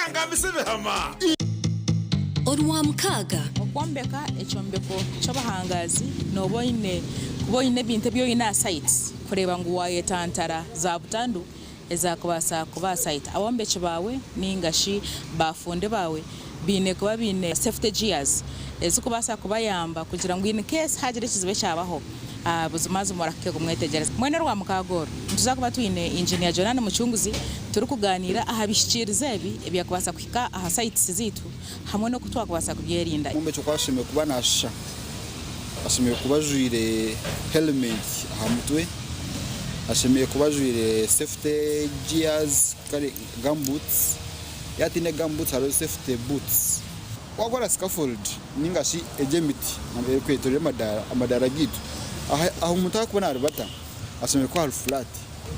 otangambisa ebihama. Orwamukaaga. Okwombeka ekyombeko ky'obuhangaazi nooba oine kuba oine ebintu ebi oine aha site kureeba ngu waayetantara za butandu ezaakubaasa kuba aha site. Abombeki baawe nainga shi baafundi baawe baine kuba baine safety gears ezikubaasa kubayamba kugira ngu in case haagira ekizibu ekyabaho, buzimazima orahuke kumwetegyereza. Mbwenu Orwamukaaga oru, nituza kuba twine Engineer Jonani Mucunguzi turikugaaniira aha bihikiirizo ebi ebyakubaasa kuhika aha sites zaitu hamwe n'oku twakubaasa kubyerinda. Omwombeki oku ashemereire kuba naashusha, ashemereire kuba ajwaire helmet aha mutwe, ashemereire kuba ajwaire safety gears kare gumboots, yaaba ataine gumboots hariho safety boots. Waakora scaffold ninga shi egyo emiti erikwetoreire amadaara gaitu, ahu omuntu arikuba naaribata hashemereire kuba hari flat.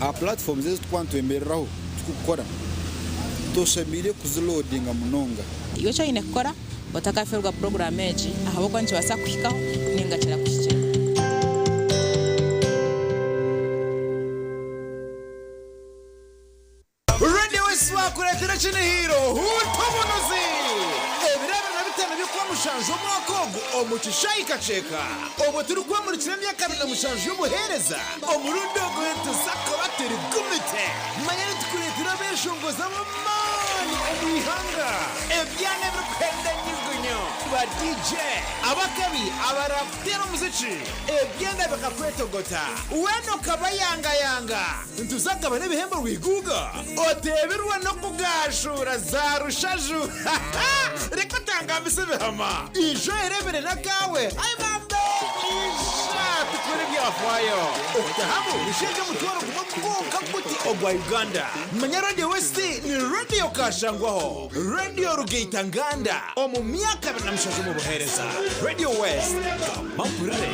Aha platforms ezi turikuba nitwemereraho turikukora, toshemereire kuziloadinga munonga. Iwe eki oine kukora otakafeerwa puroguraamu egi ahabw'okuba nikibaasa kukuhikaho ninga kirakuhikira. Radio West bakureetera ekinihiiro Huuta Obunuzi! Ebiro 25 by'Okwamushanju omwaka ogu omu kishaayi Kakyeka obwo turikwemurikira emyaka 27 y'obuheereza, omurundi ogu nituza kuba turi gumite. Manya nitukureetera abeeshongozi ab'amaani omu ihanga, ebyana ebirikuhenda enyugunyu, ba DJ abakabi abarakuteera omuziki, ebyana bikakwetogota weena okabayangayanga. Nituza kugabana ebihembo rwiguuga oteebirwe n'okugaashuura za rushaju. Reka otangambise ebihama. Ija oyereebere n'akaawe. Ai bambe! Ija tukore ebyafaayo. Okutahamu nisheija omutwaro gumwe gwonka guti ogwa Uganda. Manya Radio West ni Radio Kashangwaho, Radio Rugaita Nganda omu myaka 27 omu buheereza. Radio West, gamba mpurire.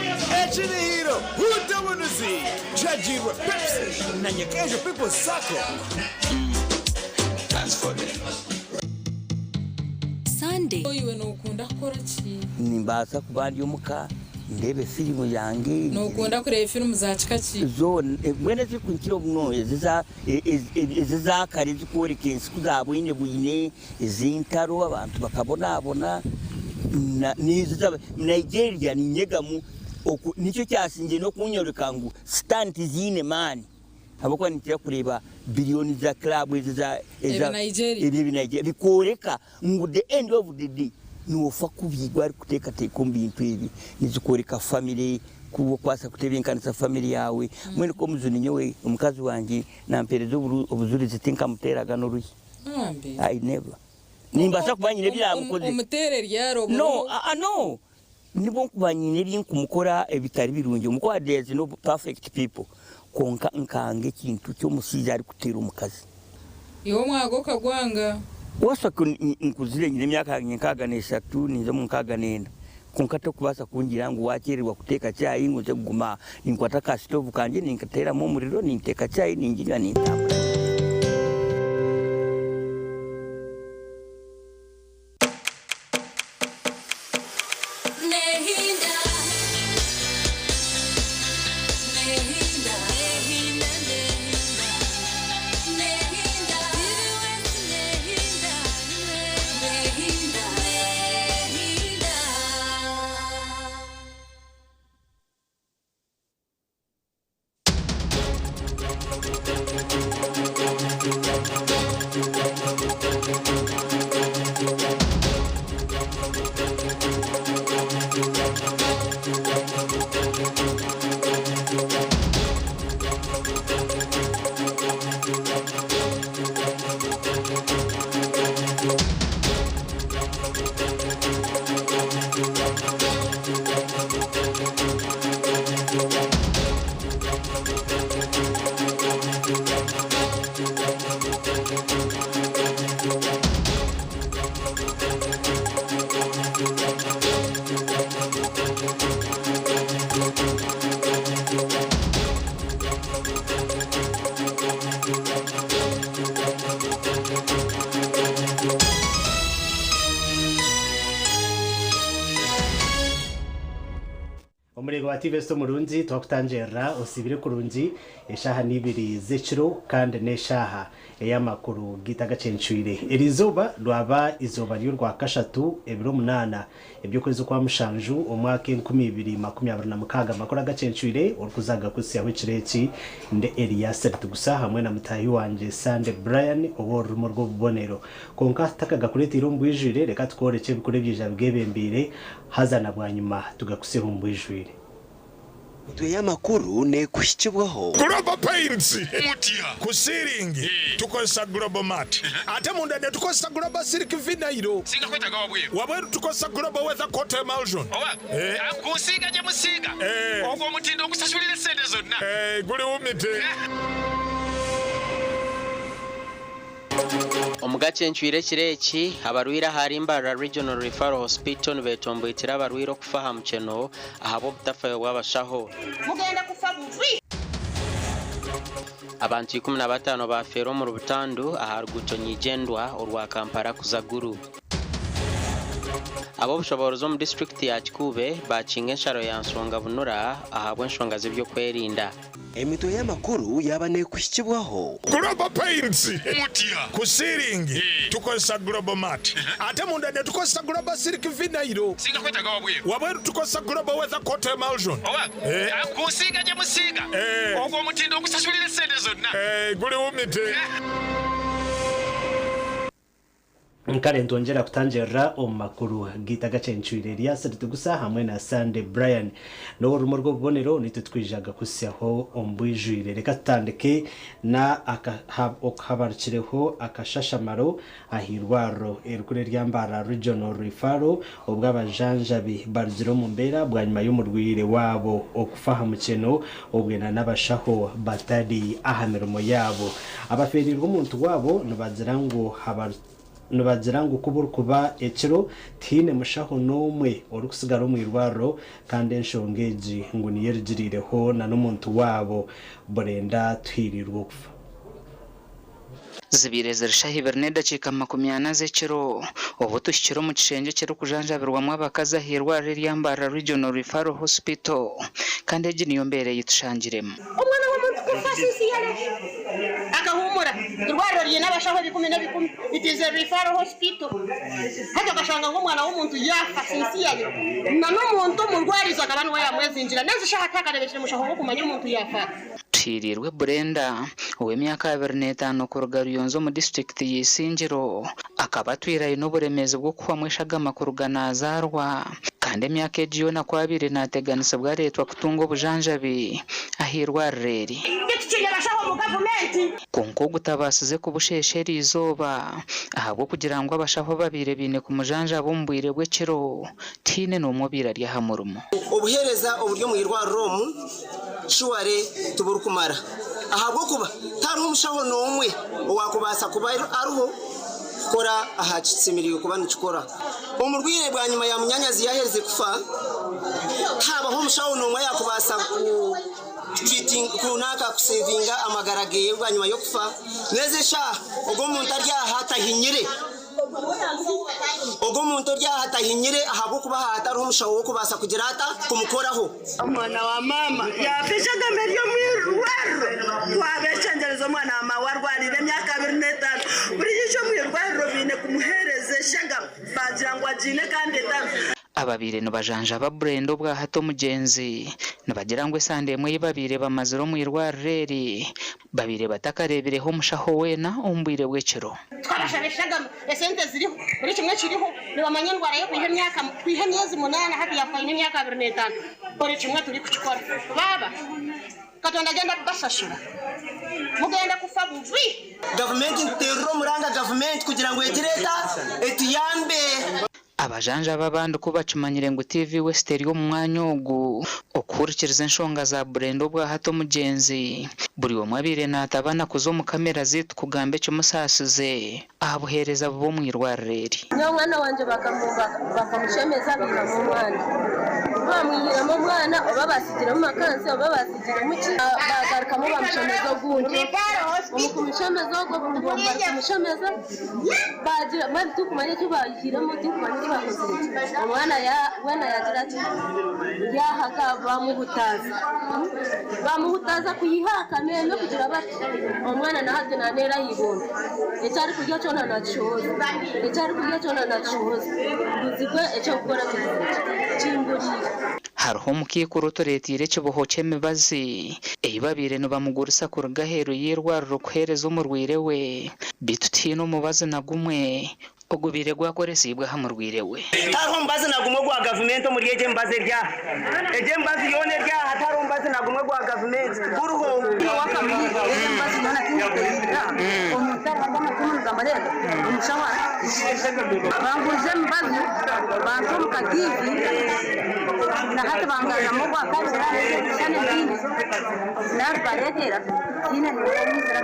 Ekirihiro, Huuta Obunuzi! Kiragiirwe Pepsi na Nyakaijo People's Sacco. Sunday. Iwe nookunda kukora ki? Nimbaasa kuba ndi omuka ndeebe firimu yange. Nookunda kureeba firimu za kika ki? Zoona, mbwenu ezirikunkira omunonga ezi eza kare ezikworeka ensi ku zaabwine bwine, ez'entaro abantu bakabonabona, n'ezo eza Nigeria ninyegamu oku nikyo kyasingire n'okunyoreka ngu sitaani tiziine maani ahabw'okuba ninkira kureeba biriyoni za club ezi eza eza Nigeria. ebi Nigeria bikworeka ngu the end of the day noofa kubi gwe arikuteekateeka omu bintu ebi nizikworeka family ku okubaasa kutebenkanisa family yaawe mbwenu nk'omujuni nyowe omukazi wangye nampeereza obujurizi tinkamuteeraga n'oruhi Bambi. I never nimbaasa kuba nyine ebi naamukozire Omuteera eryaro no obwo. aa no nibwo nkuba nyine ebi nkumukora ebitari birungi omukuba there is no perfect people kwonka nkanga ekintu ky'omushaija arikuteera omukazi. Iwe omwaga okagwanga. Waasa ku nkuzire nyine emyaka yangye 63 ninza omu 64 kwonka tokubaasa kungira ngu wakyererwa kuteeka chai ngu nze kuguma aha ninkwata ka sitovu kangye ninkateeramu omuriro ninteeka chai ninginywa nintambura. Omureebi wa TV West omurungi, twakutangirira osiibire kurungi. Eshaaha n'ibiri z'ekiro kandi n'eshaaha ey'amakuru gaitu agacencwire. Eri izooba rwaba izooba ry'orwakashatu ebiro munaana eby'okwezi okwa mushanju omwaka 2026. Amakuru agacencwire orikuza kugakuhitsyaho ekiro eki ndi Elias Ritugusa hamwe na mutaahi wangye Sande Brian ow'orurimi orw'obubonero. Kwonka tutakagakureeteire omu bwijwire, reka tukworekye ebikuru ebyija bigeebembeire haza na bwanyima tugakuhitsyeho omu bwijwire. Emitwe y'amakuru neekuhikibwaho. Global Paints, Ku siiringi tukozesa Global Mat ate munda netukozesa Global Silk Vinyl. Wabweru tukozesa Global Weather Coat Emulsion. Guri wumite. Omu gacencwire ekiro eki, abarwaire ahari Mbarara Regional Referral Hospital nibetomboitira abarwaire okufa aha mukyeno ahabw'obutafayo bw'abashaho. Mugenda kufa bubi. Abantu 15 bafeera omuri butandu aha ruguuto nyigyendwa orwa Kampala kuza Gulu. Ab'obushoboorozi omu disiturikiti ya Kikuube bakinga ensharo ya Nsonga Bunura ahabw'enshonga z'ebyokwerinda. Emitwe y'amakuru yaaba neekuhikibwaho. Global Paints, Ku siiringi tukozesa Global Mat ate munda netukozesa Global Silk Vinyl. Wabweru tukozesa Global Weather Coat Emulsion. Guri wumite. Kare nitwongyera kutangirira omu makuru gaitu agacencwire Elias Ritugusa hamwe na Sande Brian. N'orurumu rw'obubonero nitwe twijaga kuhitsyaho omu bwijwire. Reka tutandike na okuhabarukireho akashashamaro aha irwariro erikuru erya Mbarara Regional Referral obwo abajanjabi barugire omu mbeera bwanyima y'omurwaire waabo okufa aha mukyeno obwe na n'abashaho batari aha mirimo yaabo. Abafeereirwe omuntu waabo nibagira ngu nibagira ngu ku burikuba ekiro tihaine mushaho n'omwe orikusigara omu irwariro kandi enshonga egi ngu niyo erugiriireho na n'omuntu waabo Brenda Tuhiirirwe okufa. Zibaire ziri shaaha ibiri n'edakiika 40 z'ekiro obu tuhikire omu kishengye ekirikujanjabirwamu abakazi aha irwariro erya Mbarara Regional Referral Hospital kandi egi niyo mbeera ei tushangiremu. Omwana w'omuntu kufa sinsiyale akahumura. Irwariro riine abashaho ebikumi n'ebikumi. It is a referral hospital. Hati okashanga ngu omwana w'omuntu yaafa sinsiyale na n'omuntu omurwarizo akaba niwe yaamwezingira. N'ezi shaaha tihakareebekire mushaho w'okumanya omuntu yaafa ata. Tuhiiriirwe Brenda, ow'emyaka 25 kuruga Ruyonza omu disiturikiti ya Isingiro, akaba atwire aine oburemeezi bw'okuhwamu eshagama kuruga naazaarwa kandi emyaka egi yoona ku abaire naateganisibwa areetwa kutunga obujanjabi aha irwariro eri. Titukiine bashaho omu gavumenti. Kwonka ogu tabaasize kubusheesha eriizooba ahabw'okugira ngu abashaho ababaire baine kumujanjaba omu bwire bw'ekiro tihaine n'omwe obaire ari aha murimo. Obuheereza oburi omu irwariro omu shuware tiburikumara ahabw'okuba tihariho mushaho n'omwe owaakubaasa kuba ariho kukora aha kishemereire kuba nikikora. Omurwaire bwanyima ya munyaanyazi yaaherize kufa, tihabaho omushaho n'omwe ayaakubaasa kunaaka kusevinga amagara ge bwanyima y'okufa. N'ezi eshaaha ogwo omuntu ari aha tahinyire. Ogwo omuntu ori aha tahinyire ahabw'okuba hatariho omushaho w'okubaasa kugira ata kumukoraho. Omwana wa maama yaafa eshagama eri omu irwariro. Twabeshengyereza omwana wa maawe arwariire emyaka 25. Buri yaija omu irwariro baine kumuheereza eshagama baagira ngu agiine kandi etariho. Ababaire nibajanjaba Brenda obwahati omugyenzi nibagira ngu esande emwe ei babaire bamazire omu irwariro eri babaire batakareebireho omushaho weena omu bwire bw'ekiro. Twabashaba eshagama, esente ziriho, buri kimwe kiriho, nibamanya endwara ye kwiha emyaka kwiha emyezi munaana hati yaafa aine emyaka 25. Buri kimwe turikukikora. Baaba Katonda agenda kubasashura. Mugenda kufa bubi. Gavumenti nituteerera omuranga gavumenti kugira ngu egire eta etuyambe. Abajanjaba abandi ku bakimanyire ngu TV West eri omu mwanya ogu okuhurikiriza enshonga za Brenda obwahati omugyenzi, buri omwe abaire naatabana kuza omu kamera zaitu kugamba ekimusaasize aha buheereza bubi omu irwariro eri. Nyowe omwana wangye bakamushemeza baihamu omwana. Ku baamwihiremu omwana oba baatsigiremu makansi oba baatsigiremu ki, baagarukamu baamushemeza ogundi. Omu kumushemeza ogwo obu barikumushemeza baagira mbwenu tirikumanya eki baihiremu tirikumanya eki baakozire ki. Omwana weena yaagira ki yaahaka baamuhutaaza. Baamuhutaaza kwiha aha kameeme kugira bati omwana na hati naaneera aha ibondo. Eki arikurya kyona nakishohoza, eki arikurya kyona nakishohoza. Mbuzirwe eky'okukora kigizire ki? Kimburiire. Hariho omukaikuru otureeteire ekiboho ky'emibazi ei babaire nibamugurisa kuruga aheeru y'eirwariro kuheereza omurwaire we, beitu tihaine omubazi na gumwe ogubaire gwakoresiibwe aha murwaire we. Tihariho mubazi na gumwe gwa gavumenti omuri egyo emibazi eri aha. Egyo emibazi yoona eri aha tihariho mubazi na gumwe gwa gavumenti tiguriho. Bangurize emibazi banta omu katiivi na hati bangaruramu ogwakabiri baanteera ebishushani ebindi naabibareetera tihaine n'omwe owaizire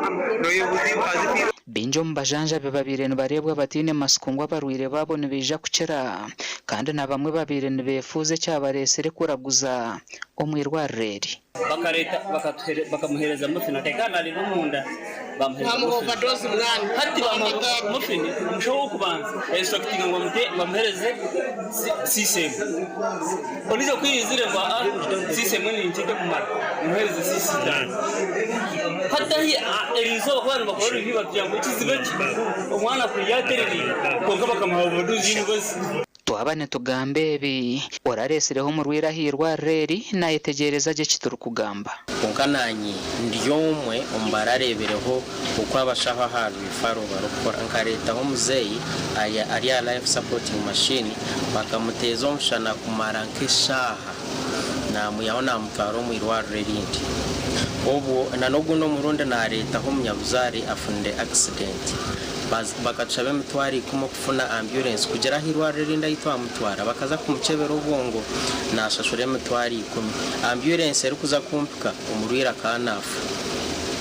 amuteera. Baingi omu bajanjabi babaire nibareebwa bataine matsiko ngu abarwaire baabo nibaija kukira kandi na bamwe babaire nibeefuuza ekyabareetsire kuraguza omu irwariro eri. Bakareeta bakamuheereza muffin akaikara nareeba omunda bamuheereza Bamuha muffin overdose mwana. Hati bamuha muffin omushaho w'okubanza yainstructinga ngu bamuheereze CCM ondiijo ku yaizire ngu aa CCM ninki tekumara mumuheereze CC itaano hati ahi eriizooba ku baabaire nibakora review batugira ngu ekizibu eki omwana kuriya atereriire kwonka bakamuha overdose y'emibazi. Twaba nitugamba ebi, orareetsireho omurwaire aha irwariro eri naayetegyereza gye eki turikugamba. Kwonka naanye ndi omwe omu barareebireho oku abashaho aha referral barikukora. Nkareetaho omuzeeyi ari aha life supporting machine bakamuteeza omushana kumara nk'eshaaha naamwihaho naamutwara omu irwariro erindi. Obwo na n'ogundi omurundi naareetaho omunyabuzaare afunire accident. Bakatushaba emitwaro ikumi okufuna ambyurensi kugira aha irwariro erindi ahi twamutwara bakaza kumukyebera obwongo nashashura emitwaro ikumi. Ambyurensi erikuza kumpika omurwaire akaba naafa.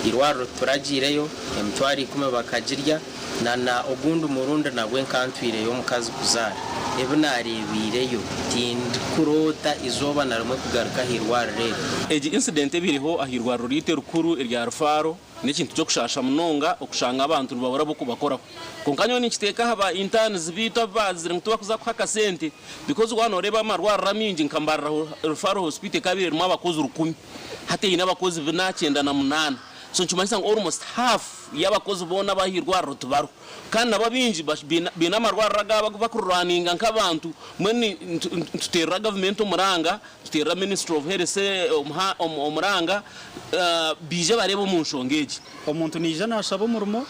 Eirwariro tituragiireyo, emitwaro ikumi bakagirya na na ogundi murundi nabwe nkantwireyo omukazi kuzaara. Ebi naareebiireyo tindikuroota eizooba na rimwe kugaruka aha irwariro eri. Egi incident ebaireho aha irwariro ryaitu erikuru erya Rufaro N'ekintu ky'okushaasha munonga okushanga abantu nibabura ab'okubakoraho. Kwonka nyowe ninkiteeka aha ba interns baitu abu baazire ngu tibakuza kuha akasente because waaba nooreeba amarwariro amaingi nka Mbarara Referral Hospital ekaba erimu abakozi rukumi hati eine abakozi bina kyenda na munaana so nikimanyisa ngu almost half y'abakozi boona ab'aha irwariro tibariho kandi nabo abaingi baine amarwariro agaabo agu bakururaninga nk'abantu mbwenu nituteerera gavumenti omuranga Tuteerera Ministry of Health omuranga baije bareebe omu nshonga egi. Omuntu naija naashaba omurimo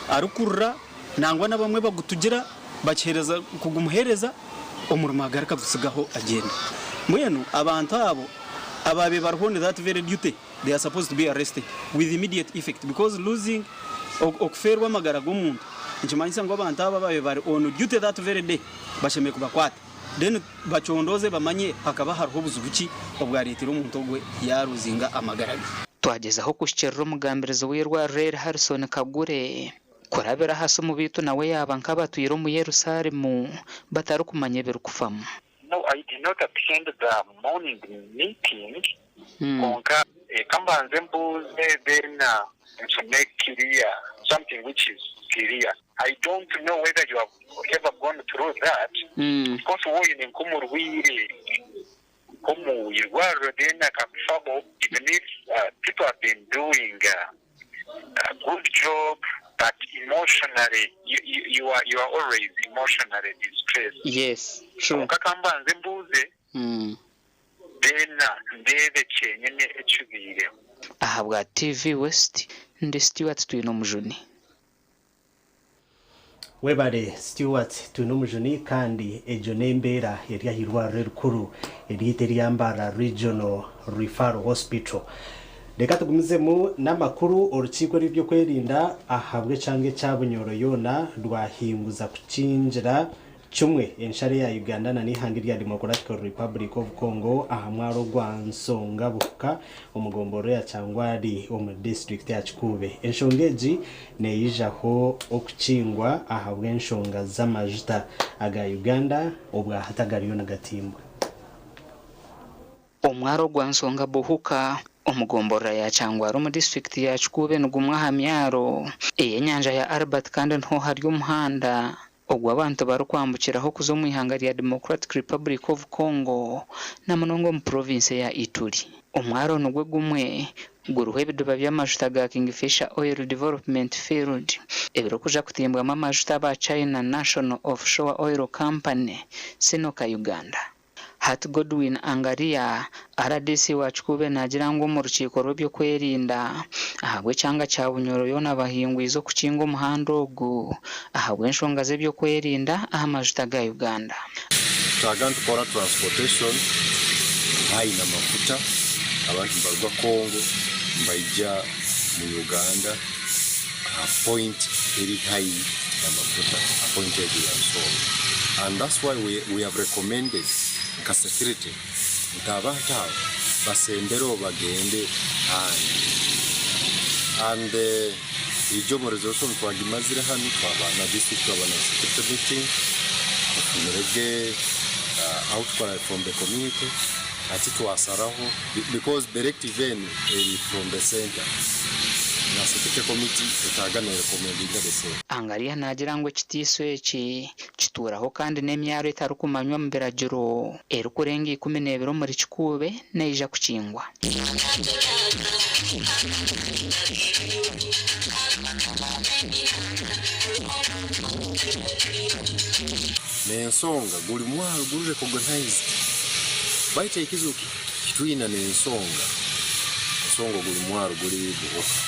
arikurira nangwa n'abamwe bagutugira bakiheereza kugumuheereza omurimo agaruka agutsigaho agyenda. Mbwenu abantu abo abaabaire bariho on that very duty they are supposed to be arrested with immediate effect because losing okufeerwa amagara g'omuntu nikimanyisa ngu abantu abo abaabaire bari on duty that very day bashemereire kubakwata. Then bacondooze bamanye hakaba hariho buzibu ki obwareetire omuntu ogwe yaaruzinga amagara ge. Twagyezaho kuhikiirira omugambirizi w'eirwariro eri Harrison Kagure kurabira aha simu beitu nawe yaaba nk'abatwire omu Yerusaalemu batarikumanya ebirikufamu. No, I did not attend the morning meeting kwonka reka mbanze mbuuze then nfune clear something which is clear. I don't know whether you have ever gone through that of course waaba oine nk'omurwaire nk'omu irwariro then akakufaho even if people have been doing a good job but emotionally you, you, you, are, you are always emotionally distressed. Yes, true. Kwonka ka mbanze mbuuze then ndeebe kyenyine ekibaireho. Ahabwa TV West, ndi Stuart Twinomujuni. Webare Stuart Twinomujuni kandi egyo n'embeera eri aha irwariro erikuru eryaitu erya Mbarara Regional Referral Hospital. Reka tugumizemu n'amakuru orukiiko rw'ebyokwerinda ahabw'ekyanga ekya Bunyoro yoona rwahinguza kukingira kimwe ensharo ya Uganda na n'eihanga erya Democratic Republic of Congo aha mwaro gwa Nsonga Buhuka omu gomborora ya Kyangwali omu disiturikiti ya Kikuube. Enshonga egi neyijaho okukingwa ahabw'enshonga z'amajuta aga Uganda obwahati agariyo nigatimbwa. Omwaro gwa Nsonga Buhuka Omu gomborora ya Kyangwali omu disiturikiti ya Kikuube nigumwe aha myaro ey'enyanja ya Albert kandi niho hari omuhanda ogu abantu barikwambukiraho kuza omu ihanga rya Democratic Republic of Congo na munonga omu purovinsi eya Ituri. Omwaro nigwo gumwe guriho ebidiba by'amajuta ga Kingfisher Oil Development Field ebirikuja kutimbwamu amajuta aba China National Offshore Oil Company, Sinoka Uganda. Hati Godwin Angaria, rdc wa Kikuube naagira ngu omu rukiiko rw'eby'okwerinda ahabw'ekyanga kya Bunyoro yoona bahingwize okukinga omuhanda ogu ahabw'enshonga z'eby'okwerinda aha majuta ga Uganda. Twaga nitukora transportation haihi na mafuta, abantu nibaruga Congo nibaija mu Uganda aha point eri haihi na mafuta, aha point egyo ya Nsonga and that's why we have recommended nka security nti abantu abo basembereho bagende ahandi and Egyo omu resolution twagimazire hanu twaba na district twaba na security meeting tufunire ge outcry from the community hati twasaraho because directive enu eri from the center na security committee etaaga ne recommendinga the same. Angaria naagira ngu ekitiiso eki kituuraho kandi n'emyaro etarikumanywa omu biragiro erikurenga 12 omuri Kikuube neija kukingwa. Nensonga guri mwaro guri recognized baitu ekizibu kitwina nensonga ensonga guri mwaro guri buhuka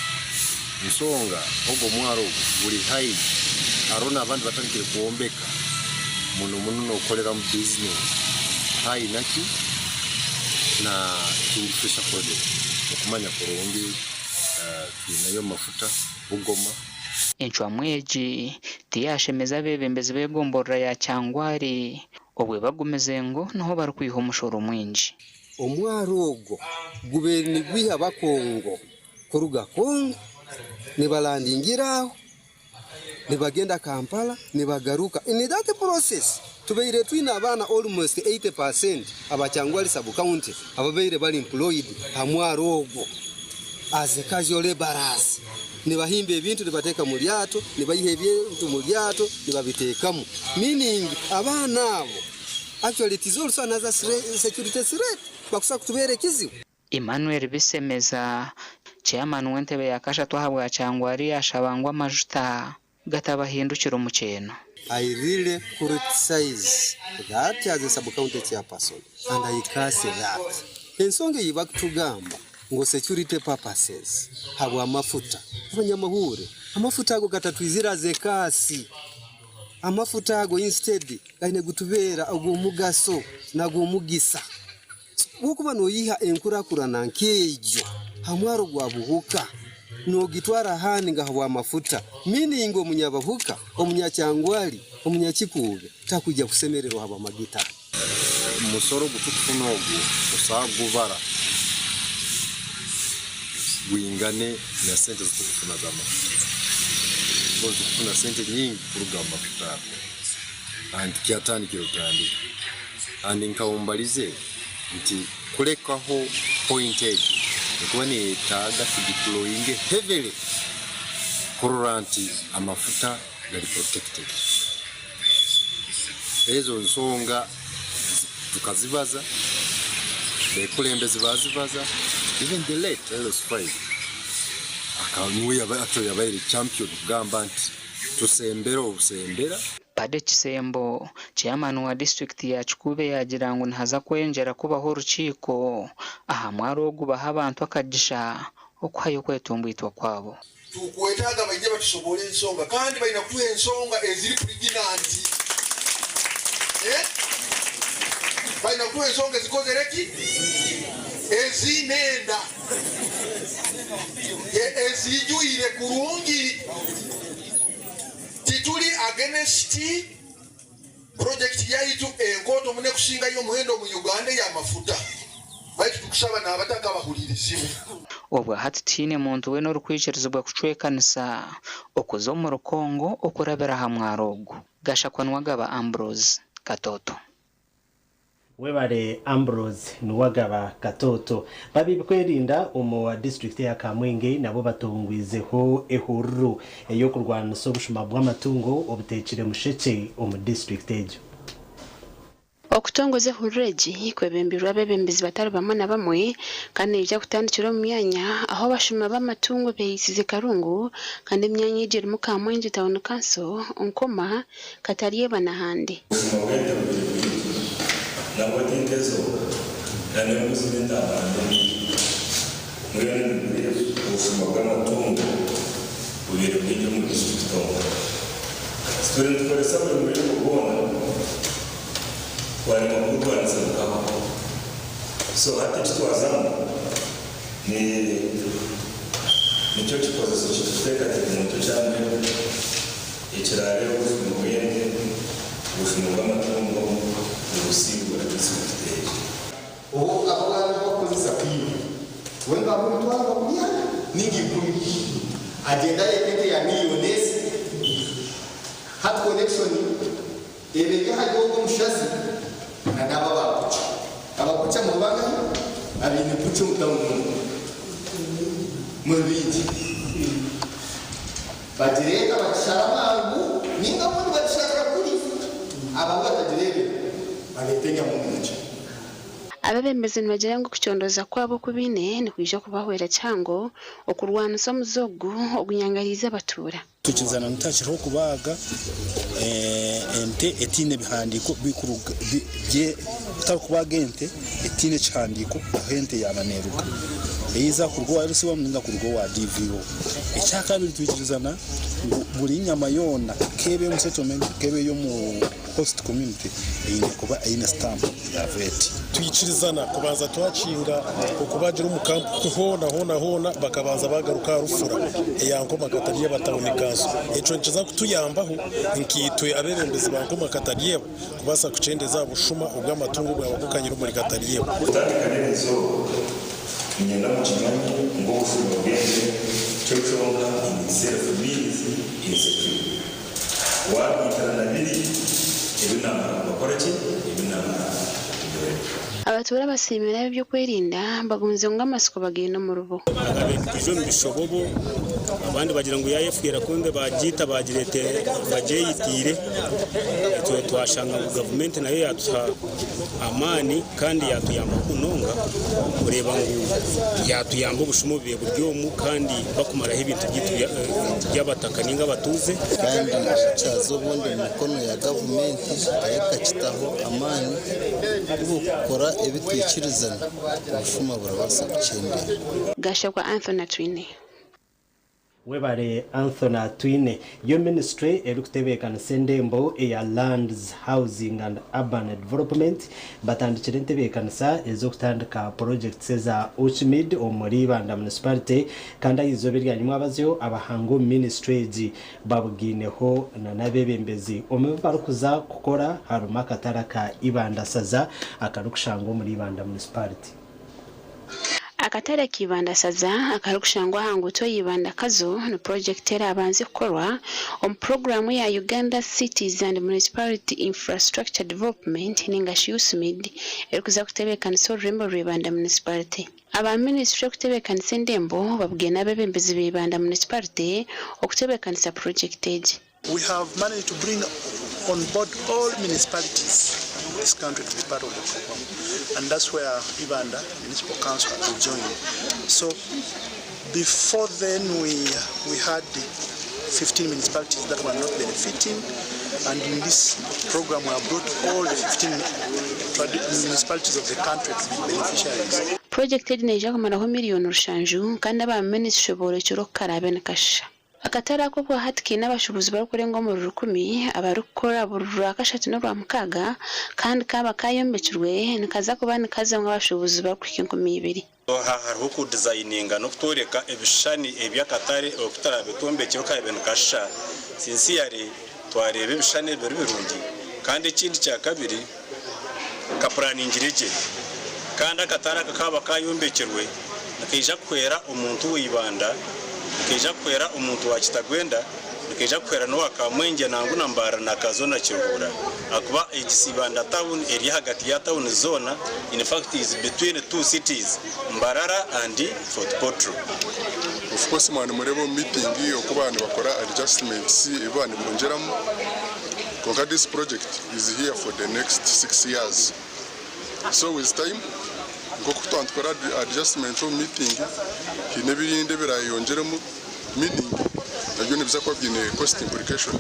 ensonga ogo mwaro ogu guri haihi hariho nabandi batandikire kwombeka muno muno nokukoreramu business haihi naki na Kingfisher project okumanya kurungi twineyo amafuta Bugoma. Encwamu egi tiyashemeza abeebembezi b'egomborora ya Kyangwali obwe bagumize ngu niho barikwiha omushoro mwingi. Omwaro ogwo gubaire nigwiha Abakongo kuruga Congo nibalandingira aho nibagenda Kampala nibagaruka. In that process tubaire twine abaana almost 80% aba Kyangwali sub county ababaire bari employed aha mwaro ogwo as casual labourers nibahimba ebintu nibateeka mu ryato nibaiha ebintu mu ryato nibabiteekamu meaning abaana abo actually it is also another security threat bakusa kutubeera ekizibu. Emmanuel Bisemeza, Chairman w'entebe ya kashatu ahabwa Kyangwali yaashaba ngu amajuta gatabahindukira omukyeeno. I really criticize that as a sub-county chairperson and I curse that. Ensonga ei bakutugamba ngu security purposes habw'amafuta, abanyamahuure amafuta ago gatatwizira as a curse. Amafuta ago instead gaine kutubeera ag'omugaso n'ag'omugisa. Ku orikuba noiha enkurakurana nk'egyo aha mwaro gwa Buhuka, noogitwara ahandi nka ahabw'amafuta, meaning omunyabahuka, omunyakyangwali, omunyakikuube takwija kushemererwa ahabw'amagita. Omusoro ogu turikufuna ogu osaba kugubara gwingane na sente ezi turikufuna z'amafuta because turikufuna sente nyingi kuruga omu mafuta ago and kyatandikire kutandika. And nkawumbarize nti kurekaho point egi nikuba neyetaaga tu deployinge heavily kurora nti amafuta gari protected. Ezo nsonga tukazibaza, bekulembezi bazibaza, even the late LS5 akaba niwe actually yabaire champion kugamba nti tusembere obusembera. Paddy Kisembo, Chairman wa disiturikiti ya Kikuube yaagira ngu nihaza kweyongyera kubaho orukiiko aha mwaro ogu bahe abantu akagisha okuhayo okwetumbwitwa kwabo. Tukwetaaga baije batusoboore ensonga kandi baine kutuha ensonga eziri puriginanti. Eh? Baine kutuha ensonga ezikozere ki? Eziine enda. Eziijwire kurungi. Tituri against project yaitu enkooto muno ekusingayo omuhendo omu Uganda eyamafuta baitu tukusaba nabataka bahuririzibwe. Obwa hati tihaine muntu weena orikwikirizibwa kucwekanisa okuza omuri Congo okurabira aha mwaro ogu. Gashakwa Nuwagaba Ambrose, Katoto. Webare Ambrose Nuwagaba Katooto. Babikwerinda omu disiturikiti eya Kamwenge nabo batongwizeho ehururu ey'okurwanisa obushuma bw'amatungo obuteekire mushekye omu disiturikiti egyo. Okutongoza ehururu egi kwebembirwe abeebembezi batari bamwe na bamwe kandi neija kutandikira omu myanya ahu abashuma b'amatungo beeyisize karungu kandi emyanya egi erimu Kamwengye Town Council, Nkoma, Kataryeba n'ahandi. Obujuma bw'ente bubiri bwingi, nabwo ti nte zonka, na n'embuzi n'entaama nabyo bingi. Mbwenu nibyo obushuma bw'amatungo bubaire bwingi omu disiturikiti omu. Turi nitukoresa buri muringo gwona twaremwa kuburwanisa bukahwaho. So hati eki twazamu ni nikyo kikozeso ki tukuteekateeka ngu nikyo kyambwenu. Ekiraareho obujuma bw'ente, obujuma bw'amatungo nibusingura disiturikiti egi. Obu abo baabaire bakukozesa kwiba, we nibaamuha emitwaro 20 nainga 10, agyenda areeta ente ya miriyoni ezi. Hati connection eba eri ahari ogwo omushazi na n'abo aba butcher. Aba butcher muri bangahi abaine butcher omu tawuni omu? Muri baingi. Bagireeta bagishara mangu nainga obundi bagisharira kuri abo abu batagireebire bareeta enyama omu bukye. Abeebembezi nibagira ngu okucondooza kwabo oku baine nikwija kubahwera kihango okurwanisa omuze ogu ogunyangariize abatuura. Twikirizana ngu tihakiruho okubaaga ente etaine bihandiiko kutari kubaaga ente etaine kihandiiko ahu ente yaaba neeruga. Eiza kuruga owa LC1 ninga kuruga owa DVO. Ekyakabiri twikirizana ngu buri nyama yoona k'ebe ey'omu settlement k'ebe ey'omu host community eine kuba eine stamp ya vet. Twikirizana kubanza twakinga okubagira omu kampu hoona hoona hoona bakabanza bagaruka aha rufura eya Nkoma Kataryeba Town Council. Ekyo nikiza kutuyambaho nkaitwe abebembezi ba Nkoma Kataryeba kubaasa kukyendeza aha bushuma obw'amatungo obwaba bukanyire omuri Kataryeba. Kutandika n'erizooba, niinyenda mukimanye ngu obushuma bw'ente kyo kyonka in itself means insecurity. Waabwitana na biri ebi naamara kubakora ki? Ebi naamara kubyoleka. Abatuura basiimire ab'eby'okwerinda bagumize ngu amatsiko bagaine omuribo. Bagabe nitwija omu bishobobo, abandi bagira ngu yaayefwera kumbe baagiita bagyeyitiire. Itwe twashanga ngu gavumenti nayo yaatuha amaani kandi yaatuyamba munonga kureeba ngu yaatuyamba obushuma obubaire buri omu kandi bakumaraho ebintu byaitu by'abataka nainga abatuuze. Kandi kyaza obundi omu mikono ya gavumenti nayo ekakitaho amaani Ku bukukora ebi twikirizana, obushuma burabaasa kukyendera. Gashakwa Anthony Atwine. Webare Anthony Atwine. Yo minisiture erikutebeekanisa endembo eya Lands, Housing and Urban Development batandikire entebeekanisa ez'okutandika purojekiti eza UCHMID omuri Ibanda Municipality kandi aha izooba erya nyimwabazyo abahanga omu minisiture egi Babugaineho na n'abeebembezi omu bi barikuza kukora harimu akatare aka Ibanda Saza akarikushangwa omuri Ibanda Municipality. Akatare ka Ibanda Saza akarikushangwa aha nguuto ya Ibanda Kazo ni purogyekiti eraabanze kukorwa omu puroguraamu ya Uganda Cities and Municipality Infrastructure Development ninga shi UCMID erikuza kutebeekanisa orurembo rwa Ibanda Municipality. Aba minisiture ekutebeekanisa endembo babugaine abeebembezi ba Ibanda Municipality okutebeekanisa purogyekiti egi. We have managed to bring on board all municipalities in this country to be part of the program and that's where Ibanda Municipal Council has joined. So before then we, we had 15 municipalities that were not benefiting and in this program we have brought all the 15 municipalities of the country to be beneficiaries. Purojekiti egi neija kumaraho miriyoni rushanju kandi aba minisitule boorekire oku karaabe nikashusha. Akatare ako obwahati kaine abashuubuzi barikurenga omuri rukumi abarikukora buri Rwakashatu n'Orwamukaaga kandi kaaba kaayombekirwe nikaza kuba nikazamu abashuubuzi barikuhika 2000. Aha hariho okudizayininga n'okutworeka ebishushani eby'akatare oku turaabe twombekire oku karaabe nikashusha. Sincerely twareeba ebishushani ebi biri birungi kandi ekindi kyakabiri kapuraaningire gye kandi akatare aka kaaba kaayombekirwe nikaija kuhwera omuntu wa Ibanda, nikaija kuhwera omuntu wa Kitagwenda. Nikaija kuhwera n'owa Kamwengye nangwa na Mbarara na Kazo na Kiruhura ahakuba egi Ibanda town eri ahagati ya tawuni zoona, in fact is between two cities, Mbarara and Fort Portal. Of course mwaba nimureeba omu meeting oku baba nibakora adjustments ebi baba nibongyeramu kwonka this project is here for the next 6 years so with time nk'oku twaba nitukora adjustments omu meeting haine ebindi ebirayeyongyeremu meaning nabyo nibiza kuba biine cost implication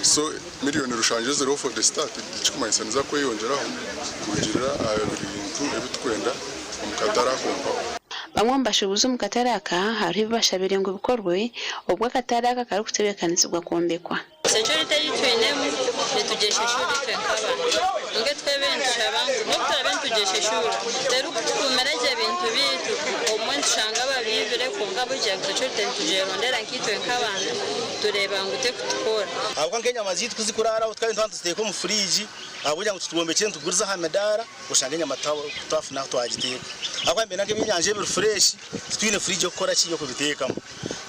so miriyoni rushanju eziriho for the start tikikumanyisa niziza kweyongyeraho kurugiirira aha bintu ebi turikwenda omu katare ako mpaho. Bamwe omu bashuubuzi omu katare aka hariho ebi bashabire ngu bikorwe obwo akatare aka karikutebeekanisibwa kwombekwa. Security ei twinemu nitugyesheshura itwe nk'abantu. Mbwenu twebe nitushaba ngu n'obu turaabe nitugyesheshura, terikutukuumira gye ebintu byaitu. Obumwe nitushanga babiibire kwonka ahabw'okugira ngu security nitugyerondera nkaitwe nk'abantu, tureeba ngu tekutukora. Ahabw'okuba nk'enyama zaitu ku zikuraaraho tukaba nituba nituziteeka omu furiigi ahabw'okugira ngu titwombekire nituguriza aha midaara oshanga enyama twafuna ahu twagiteeka. Ahabw'okuba nibenda nk'ebyenyanja ebiri fureeshi titwine furiigi y'okukora ki y'okubiteekamu.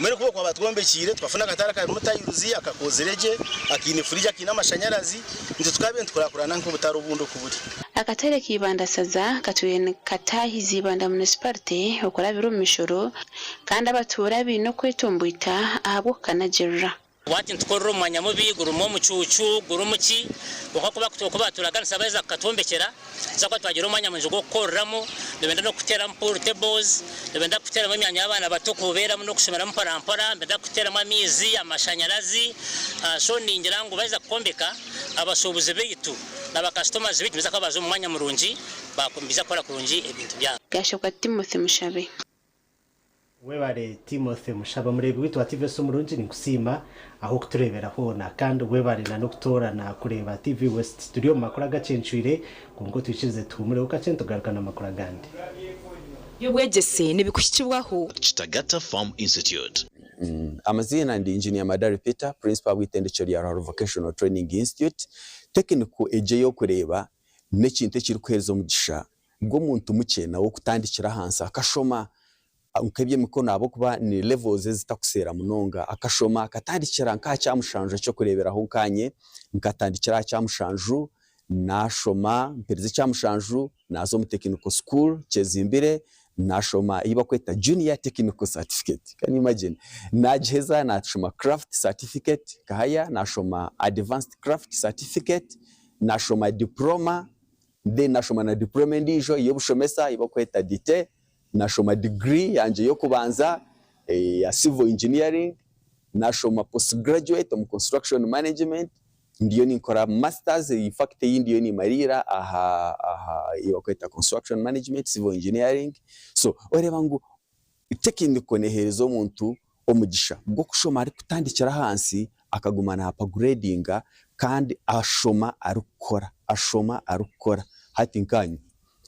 Mbwenu ku bokuba batwombekiire tukafuna akatare akarimu tayiruzi, akakozire gye, akaine furiji, akaine amashanyarazi, nitwe tukaabaire nitukurakurana nk'obutare obundi oku buri. Akatare ka Ibanda Saza katwire nikataahiza Ibanda Munisiparite okurabira omu mishoro kandi abatuura baine okwetomboita ahabw'okukanagirira. Waati nitukorera omu mwanya mubi, gurimu omucuucu, gurimu ki, kwonka ku baaturaganisa baaheza kukatwombekyera, tuza kuba twagira omwanya murungi gw'okukoreramu, nibenda n'okuteeramu pool tables, nibenda kuteeramu emyanya y'abaana bato kubeeramu n'okushomeramu mporampora, nibenda kuteeramu amaizi, amashanyarazi, so ningira ngu baaheza kukwombeka, abashuubuzi baitu na bakasitomazi baitu nibaija kuba baaza omu mwanya murungi, nibaija kukora kurungi ebintu byabo. Gashokwa Timothy Mushabe. Webare Timothy Mushaba mureebi waitu wa TV West omurungi ninkusiima ah'okutureebera hoona kandi webare na n'okutoorana kureeba TV West. Turi omu makuru agacencwire kwonka otwikirize tuhuumureho kakye nitugaruka n'amakuru agandi. Eby'obwegyese nibikuhikibwaho. Kitagata Farm Institute. Amaziina ndi Engineer Madari Peter, Principal w'eitendekero rya Ruharo Vocational Training Institute. Technical egi ey'okureeba n'ekintu ekirikuheereza omugisha gw'omuntu mukye nawe okutandikira ahansi akashoma nk'eby'emikono ahabw'okuba ni levels ezitakuseera munonga akashoma akatandikira nk'aha kyamushanju eky'okureeberaho nkaanye nkatandikira aha kyamushanju naashoma mperize ekyamushanju naaza omu technical school Kyezimbire naashoma ei barikweta junior technical certificate can you imagine naagiheza naashoma craft certificate nkahaya naashoma advanced craft certificate naashoma diploma Then nashoma na diploma endiijo ey'obushomesa ei barikweta DTE, nashoma degree yangye y'okubanza eya civil engineering, nashoma post graduate omu construction management, ndiyo ninkora masters in fact ei ndiyo nimariira aha aha ei barikweta construction management civil engineering so oreeba ngu Tekiniko neeheereza omuntu omugisha gw'okushoma arikutandikira ahansi akaguma naapagureedinga kandi ashoma arikukora, ashoma arikukora. Hati nkaanye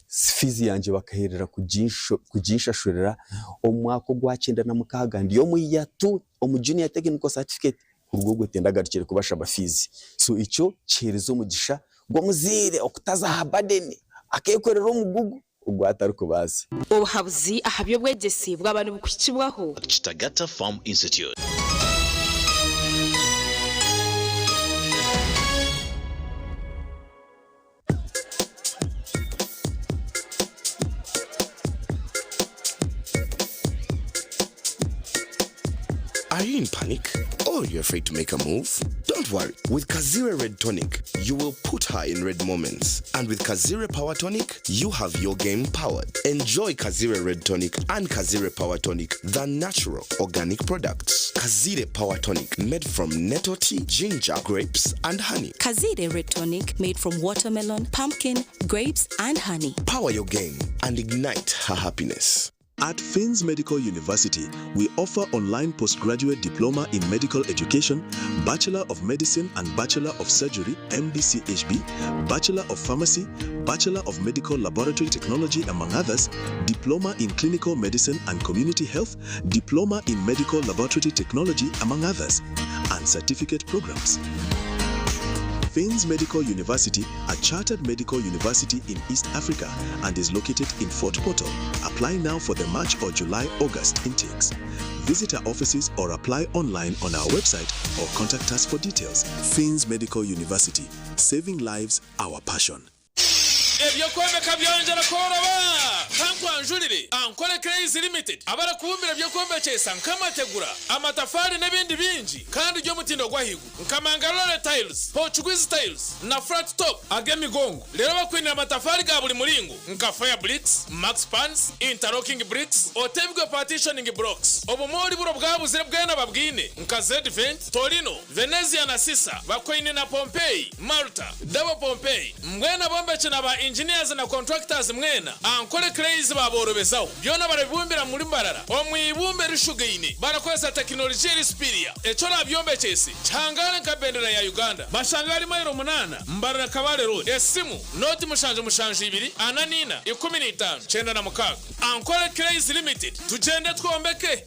fiizi yangye bakaheerera kuginshashurira omu mwaka ogwa 96 ndi omu year two omu junior technical certificate. Kuruga obwo tindagarukire kubashaba fiizi. So ekyo kiheereza omugisha gw'omuzaire okutaza aha burden akeekorera omugugu. ogu atarikubaasa. Obuhabuzi aha by'obwegyese bwaba nibukuhikibwaho. Kitagata Farm Institute. Are you in panic? Or you're afraid to make a move? Don't worry. With Kazire Red Tonic, you will put her in red moments. And with Kazire Power Tonic, you have your game powered. Enjoy Kazire Red Tonic and Kazire Power Tonic, the natural organic products. Kazire Power Tonic, made from nettle tea, ginger, grapes, and honey. Kazire Red Tonic, made from watermelon, pumpkin, grapes, and honey. Power your game and ignite her happiness. At Finns Medical University, we offer online postgraduate diploma in medical education, Bachelor of Medicine and Bachelor of Surgery, MBCHB, Bachelor of Pharmacy, Bachelor of Medical Laboratory Technology, among others, Diploma in Clinical Medicine and Community Health, Diploma in Medical Laboratory Technology, among others, and certificate programs. Finns Medical University, a chartered medical university in East Africa and is located in Fort Portal. Apply now for the March or July August intakes. Visit our offices or apply online on our website or contact us for details. Finns Medical University, saving lives, our passion. Eby'okwombeka byongyera kworoba! Kankwanjurire Ankole Clays Limited abarikubumbira eby'okwombekyesa nk'amategura, amatafaari n'ebindi bingi kandi by'omutindo gw'ahaiguru nka Mangalore Tiles, Portuguese Tiles na Flat Top ag'emigongo. Reero bakwinire amatafaari ga buri muringo nka Fire Bricks, Max Pans, Interlocking Bricks, Otebwe Partitioning Blocks. Obumoori buri obwabuzire bwena babwine nka Z-Vent, Torino, Venezia na Sisa, Bakoine na Pompeii, Malta, Double Pompeii, mbwenu abombeki na ba engineers na contractors mwena, Ankole Clays baaborobezaho. Byona barabibumbira muri Mbarara omu ibumba erishugaine barakozesa tekinologiya eri superior. Eki orabyombekyese kihangare nka bendera ya Uganda. Bashanga ahari mailo munaana, Mbarara Kabale Road. Esimu, nooti 772 44 15 96. Ankole Clays Limited, tugyende twombeke!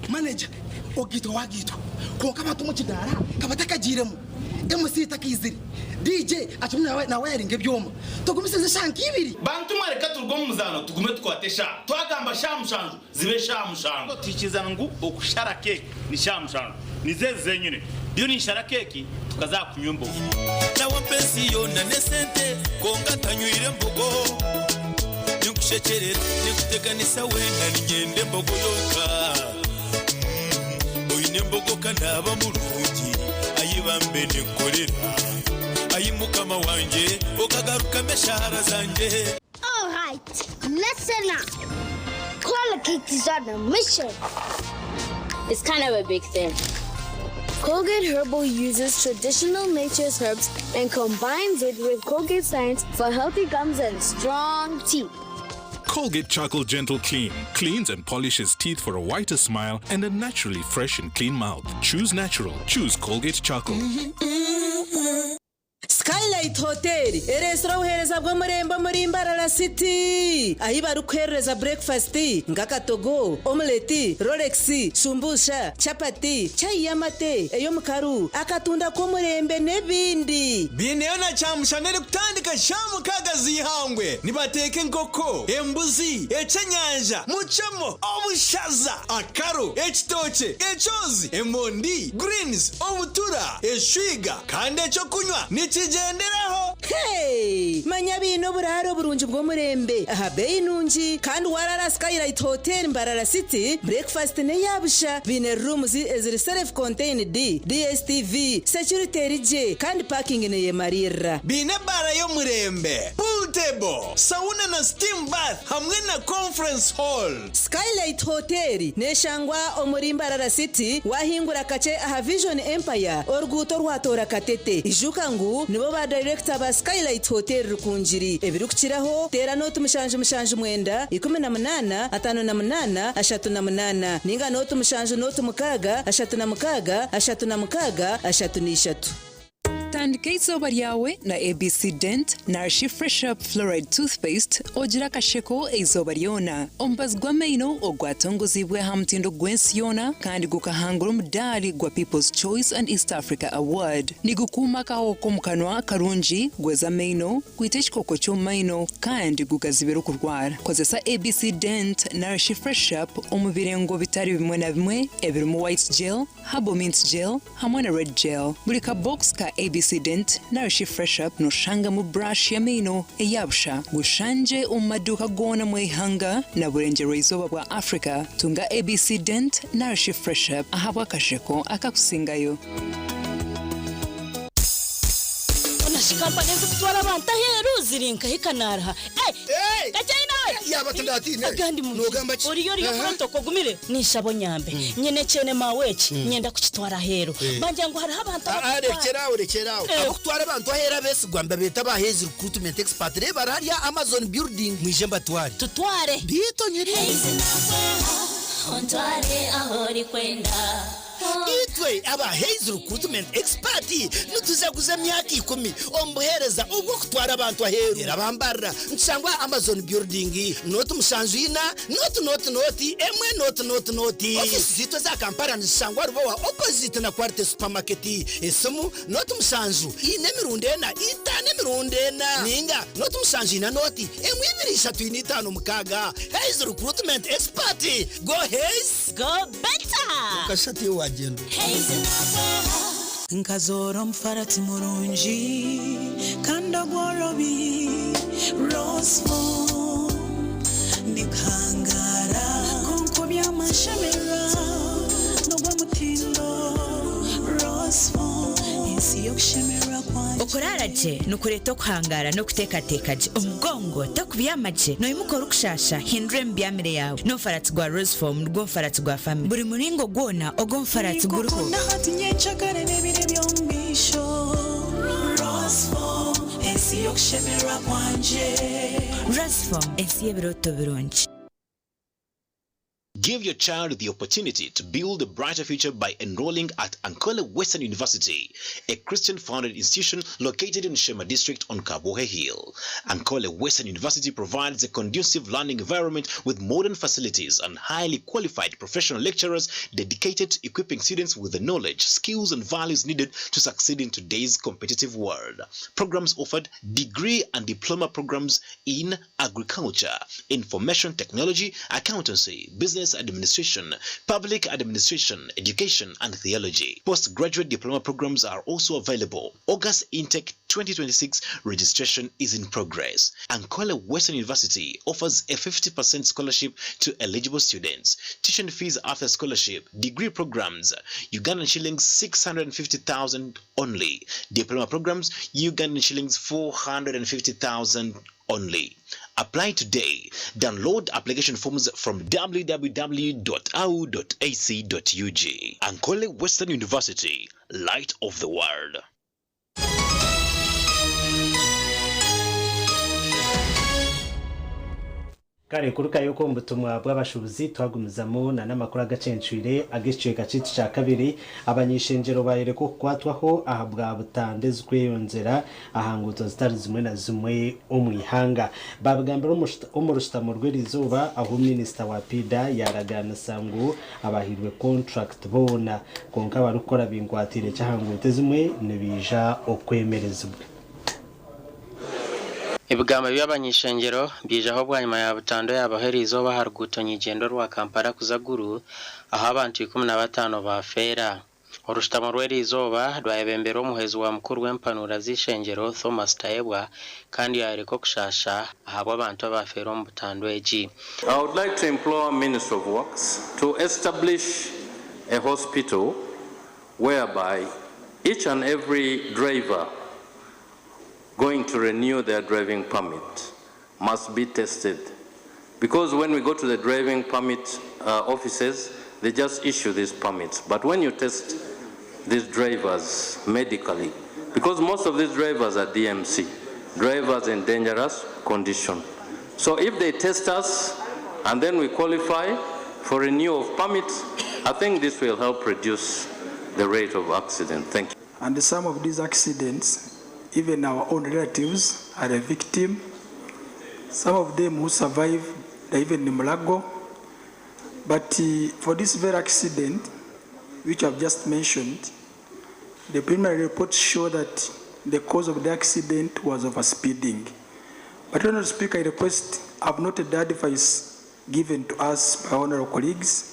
Manager, Ogaitwa wagaitwa kwonka abantu omu kidaara kabatakagiiremu, MC takaizire, DJ akirimu nawayaringa ebyoma, tugumisirize eshaaha nka ibiri. Bantu mwe reka turuge omu muzaano tugume tukwate eshaaha. Twagamba shaaha mushanju zibe eshaaha mushanju. Twikiriza ngu okushara keeki ni shaaha mushanju. Nizo ezi zenyine. Ndiyo ninshara keeki tukaza aha kunywa embogo. Nawe ampa ensi yoona n'esente kwonka ntanywire mbogo. Ninkushekyerera, ninkuteganisa weena niinyenda embogo yonka. Oine embogo ka naaba murungi, ayi bambe ninkukorera. Ayi Mukama wangye, okagarukamu eshaara zangye. Alright, listen up. Colgate is on a mission. It's kind of a big thing. Colgate Herbal uses traditional nature's herbs and combines it with Colgate science for healthy gums and strong teeth. Colgate Charcoal Gentle Clean cleans and polishes teeth for a whiter smile and a naturally fresh and clean mouth. Choose natural. Choose Colgate Charcoal. Skylight Hotel ereetsire obuheereza bw'omurembe omuri Mbarara City ahi barikuheerereza burekifasiti nk'akatogo, omuleti, rolex, shumbusha, chapati, chai y'amate, ey'omukaru, akatunda k'omurembe n'ebindi. Baineyo na kyamushana erikutandika shaaha mukaaga z'eihangwe. Nibateeka enkoko, embuzi, ekyenyanja, mucemo, obushaza, akaro, ekitookye, ekyozi, emondi, greens, obutura, eshwiga kandi eky'okunywa nikigyenderaho. Hey! Manya baine oburaaro burungi bw'omurembe aha beeyi nungi kandi waraara aha Skylight Hotel Mbarara City, breakfast n'eya busha. Baine rooms eziri self contained, DSTV, security eri gye kandi parking neyemariirira. Baine ebaara y'omurembe, pool table, sauna na steam bath hamwe na conference hall. Skylight Hotel neshangwa omuri Mbarara City wahingura kakye aha Vision Empire oruguuto orwatoora Katete. Ijuka ngu nibo ba dayirekita ba Skylight Hotel Rukungiri. Ebirikukiraho teera nooti 779 18 58 38 ninga nooti 7 nooti 6 36 36 33. Tandika eizooba ryawe na ABC Dent narishi Fresh Up Fluoride Toothpaste ogire akasheko eizooba ryona. Omubazi gw'amaino ogwatongoziibwe aha mutindo gw'ensi yoona kandi gukahangura omudaari gwa People's Choice and East Africa Award. Nigukuuma akahoho k'omu kanwa karungi, gweza amaino, gwita ekikooko ky'omu maino kandi gugazibira okurwara. Kozesa ABC Dent narishi Fresh Up omu birengo bitari bimwe na bimwe ebirimu White Gel, Herbal Mint Gel hamwe na Red Gel. Buri ka box ka ABC Dent narishi Fresh Up noshangamu brush y'amaino eya busha. Gushangye omu maduuka goona omu ihanga na burengyerwa-izooba bwa Africa. Tunga ABC Dent narishi Fresh Up ahabw'akasheko akakusingayo. Honashi kampani ezikutwara abantu aheeru ziri nkahi kanaaruha? Kakyaina we! Yaaba tindatiine. Agandi mubi. Noogamba ki? Oriyo oriyo Aha. protocol ogumire? Ninshaba onyambe. Nyine ekyene maawe eki, nyenda kukitwara aheeru. Bangira ngu hariho abantu Ah, ah, abakutwara. rekyera aho, rekyera aho. Eh. Abakutwara abantu aheeru abeesigwa nibabeeta aba Hays Recruitment Expert. Reeba bari hariya Amazon Building. Mwije mbatware. Tutware. Biito nyiri. Hays naakweha, ontware ahu orikwenda. Itwe aba Hays Recruitment Expert nitujaguza emyaka ikumi omu buheereza obw'okutwara abantu aheeru. Reero abambarira nitushangwa aha Amazon Building, nooti mushanju ina, nooti nooti nooti, emwe nooti nooti nooti. Ofiisi zaitu eza Kampala nizishangwa Rubowa opposite na Quality Supermarket. Esimu, nooti mushanju ina emirundi ena, itaano emirundi ena, ninga nooti mushanju ina nooti emwe ibiri ishatu ina itaano mukaaga. Hays Recruitment Expert! Go Hays! Go better! Okashusha tiiwe waagyenda. Nkazoora omufarati murungi kandi ogworobi, Rosefoam ndikuhangaara. Kwonka obyama nshemererwa n'ogw'omutindo, Rosefoam ensi y'okushemererwa kwangye. Okuraara gye nikureeta okuhangaara n'okuteekateeka gye. Omugongo tokubyama gye, noimuka orikushaasha, hindura emibyamire yaawe n'omufaratsi gwa Rosefoam nigwo mufaratsi gwa famire. Buri muringo gwona ogw'omufaratsi guriho. Ninkukunda hati nyencakare n'ebiro eby'omu maisho, Rosefoam ensi y'okushemererwa kwangye. Rosefoam ensi y'ebirooto birungi. Give your child the opportunity to build a brighter future by enrolling at Ankole Western University, a Christian-founded institution located in Sheema District on Kabwohe Hill. Ankole Western University provides a conducive learning environment with modern facilities and highly qualified professional lecturers dedicated to equipping students with the knowledge, skills, and values needed to succeed in today's competitive world. Programs offered: degree and diploma programs in agriculture, information technology, accountancy, business administration, public administration, education, and theology. Postgraduate diploma programs are also available. August intake 2026 registration is in progress. Ankole Western University offers a 50% scholarship to eligible students. Tuition fees after scholarship, degree programs, Ugandan shillings 650,000 only. Diploma programs, Ugandan shillings 450,000 only. Apply today. Download application forms from www.au.ac.ug. Ankole Western University, light of the world. Kare kurugayo okwo omu butumwa bw'abashuubuzi twagumizamu na n'amakuru agacencwire ag'ekicweka kyaitu kya kabiri, abany'ishengyero bayoreka okukwatwaho ahabwa butandu ezirikweyongyera aha nguuto zitari zimwe na zimwe omu ihanga. Babigambira omu rushutamo rw'erizooba ahu minisita wa PIDA yaaragaanisa ngu abahairwe kontrakiti boona kwonka abarikukora binkwatiire ki aha nguuto ezimwe nibaija okwemerezibwa. Ebigambo by'abany'ishengyero byijaho bwanyima ya butandu eyabaho eriizooba aha ruguuto nyigyendwa orwa Kampala kuza Gulu ahu abantu 15 baafeera. Orushutamo rw'eriizooba rwayebemberwa omuhwezi wa mukuru w'empanuura z'eishengyero Thomas Tayebwa kandi yayoreka okushaasha ahabw'abantu abaafeera omu butandu egi. I would like to implore Ministry of Works to establish a hospital whereby each and every driver going to renew their driving permit must be tested. Because when we go to the driving permit offices, they just issue these permits. But when you test these drivers medically, because most of these drivers are DMC, drivers in dangerous condition. So if they test us and then we qualify for renewal of permits, I think this will help reduce the rate of accident. Thank you. And some of these accidents, even our own relatives are a victim. Some of them who survive, they're even in Mulago. But for this very accident, which I've just mentioned, the preliminary reports show that the cause of the accident was overspeeding. But Honorable Speaker, I request, I've noted the advice given to us by honorable colleagues.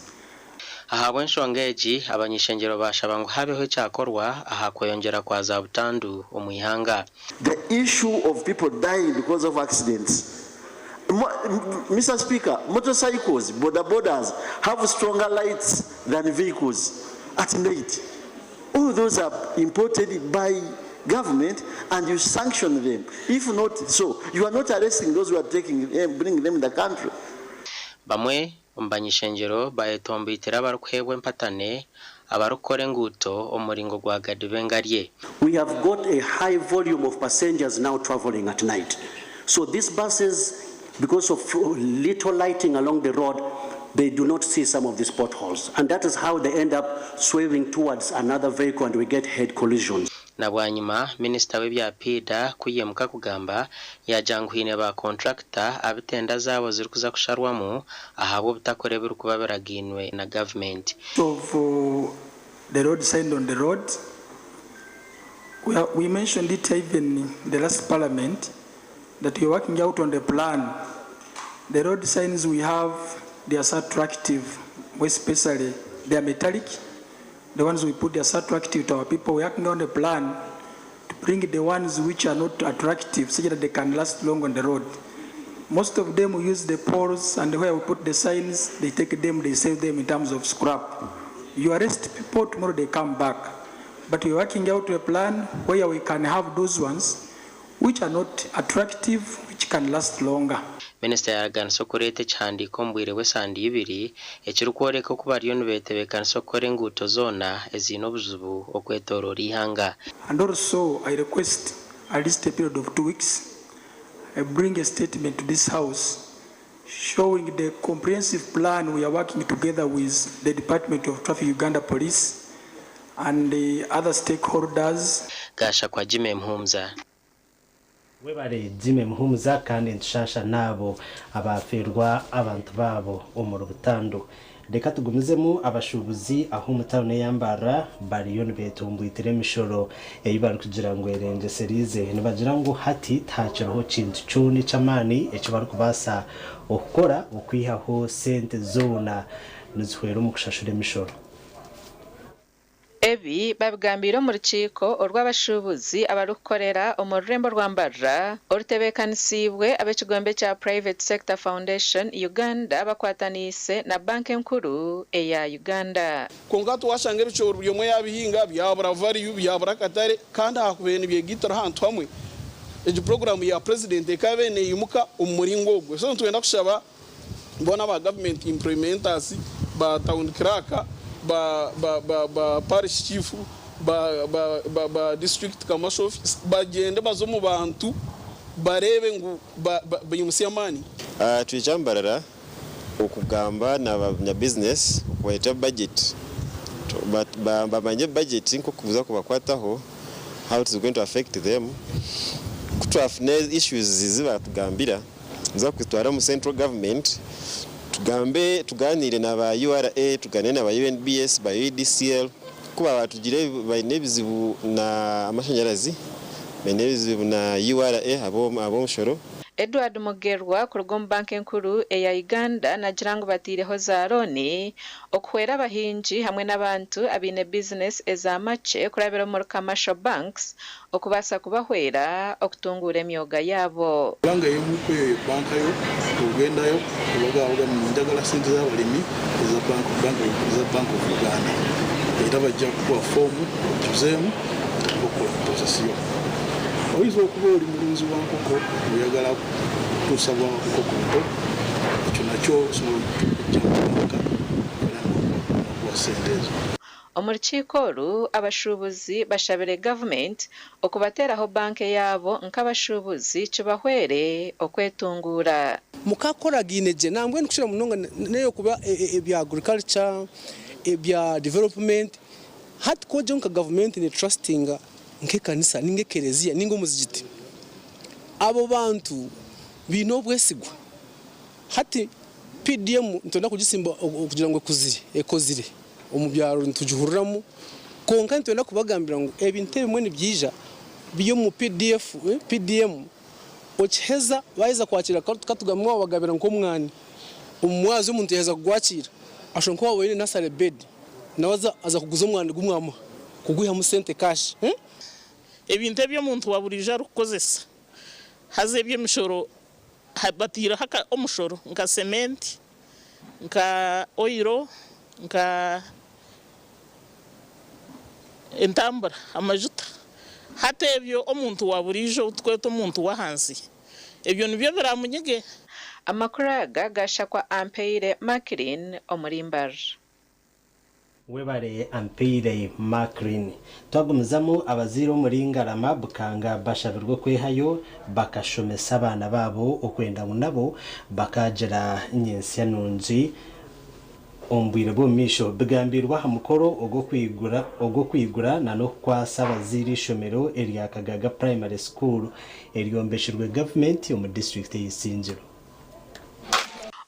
Ahabw'enshonga egi, abany'ishengyero baashaba ngu habeho ekyakorwa aha kweyongyera kwa za butandu omu ihanga. The issue of people dying because of accidents. Mr. Speaker, motorcycles, boda bodas have stronger lights than vehicles at night. All those are imported by government and you sanction them. If not so, you are not arresting those who are taking them, bringing them in the country. Bamwe omu bany'ishengyero bayetomboitera abarikuheebwa empatane abarikukora enguuto omu muringo gwa gadiba engarye. We have got a high volume of passengers now traveling at night. So these buses, because of little lighting along the road, they do not see some of these potholes. And that is how they end up swerving towards another vehicle and we get head collisions. Na bwanyima minisita w'ebya piida ku yaimuka kugamba yaagira ngu haine ba kontrakita abu tenda zaabo zirikuza kusharwamu ahabw'obutakora ebirikuba biragainwe na gavumenti. Of the road signed on the road, we, are, we mentioned it even in the last parliament that we are working out on the plan. The road signs we have, they are so attractive, especially they are metallic. The ones we put, they are so attractive to our people. We are working on a plan to bring the ones which are not attractive so that they can last long on the road. Most of them we use the poles and where we put the signs, they take them, they save them in terms of scrap. You arrest people, tomorrow they come back. But we're working out a plan where we can have those ones which are not attractive, which can last longer. Minisita yaaraganisa okureeta ekihandiiko omu bwire bw'esande ibiri ekirikworeka oku bariyo nibeetebeekanisa okukora enguuto zoona eziine obuzibu okwetooroora eihanga. And also I request at least a period of 2 weeks, I bring a statement to this house showing the comprehensive plan we are working together with the Department of Traffic Uganda Police and the other stakeholders. Gashakwa Jimmy Muhumuza. Webare Jimmy Muhumuza, kandi ntushasha n'abo abaferwa abantu babo omu rubutando. Reka tugumizemu abashubuzi aho omutawuni eyambara bariyo nibetumbwitira emishoro ei barikugira ngu erengeserize. Nibagira ngu hati tahakiriho kintu kyona eky'amaani eki barikubaasa okukora okwihaho sente zoona nizihwera omu kushashura emishoro. Ebi babigambiire omu rukiiko orw'abashuubuzi abarikukorera omu rurembo rwa Mbarara, orutebeekanisiibwe ab'ekigombe kya Private Sector Foundation Uganda bakwataniise na Banka Enkuru eya Uganda. Konka twashanga ebicoori buri omwe yabihinga, byabura value, byabura akatare, kandi hakubaire nibyegitira ahantu hamwe, egi puroguramu ya president ekaba neyimuka omu muringo ogwe. So nitwenda kushaba bona ba government implementers, ba town clerk, ba parish chief, ba district commercial office, bagende baze omu bantu barebe ngu bimusya amaani. Twija Mbarara okugamba n'abanya business okubaita budget, bamanye budget nk'okubuza kubakwataho, how it is going to affect them. Kutwafuna issues zibatugambira, nza kutwara mu central government, tugambe, tuganire na ba URA, tuganire na ba UNBS, ba UEDCL, kuba batugire baine ebizibu na amashanyarazi, baine ebizibu na URA ab'omushoro. Edward Mugerwa kuruga omu Banka Enkuru eya Uganda nagira ngu bataireho za looni okuhwera abahingi hamwe n'abantu abaine bizinesi ez'amakye kurabira omuri commercial banks okubaasa kubahwera okutunguura emyoga yaabo. Kubanga eyomuku eyo banka yo ogendayo obagamba njagala sente z'abalimi eza Bank of Uganda, era bajja kukuwa foomu ojuzeemu okukola process yo. Oyinza okuba oli mulunzi wa nkoko, oyagala kutuusa bwa nkoko nto, ekyo nakyo osobola okujja mu banka era nakuwa sente ezo. Omu rukiiko oru, abashuubuzi bashabire gavumenti okubateeraho banka yaabo nk'abashuubuzi kibahwere okwetunguura. Mukakoragaine gye nambwenu kukira munonga neyo kuba ebya agriculture, ebya development. Hati kwogira nka gavumenti netrustinga nk'ekanisa ninga ekereziya ninga omuzigiti, abo bantu biine obwesigwa. Hati PDM nitwenda kugisimba okugira ngu ekuzire, ekozire omu byaro, nitugihuriramu, konka nitwenda kubagambira ngu ebintu ebimwe nibyija biri omu PDF, PDM okiheza baheza kwakira katugambe wabagabira nk'omwani omu mwazi, omuntu yaheza kugwakira ashobora kuba wabaire nursery bed, nawe aza kuguza omwani gumwamuha kugwihamu sente cash. Ebintu eby'omuntu wa burijo arikukozesa, haza eby'emishoro batiireho omushoro nka sementi, nka oil, nka entambura, amajuta. Hati ebyo omuntu wa burijo, tweta omuntu w'ahansi, ebyo nibyo biramunyige. Amakuru aga gashakwa Ampeire Makirin omuri Mbarara. Webare Ampeire Macrin. Twagumizamu, abazaire omuri Ngarama Bukanga bashabirwe kwehayo bakashomesa abaana baabo okwenda ngu nabo bakagira nyensya nungi. Omu bwire bw'omu maisho bigambirwe aha mukoro ogw'okwigura ogw'okwigura n'okukwasa abazaire eishomero erya Kagaga Primary School eryombekirwe gavumenti omu disiturikiti ey'Isingiro.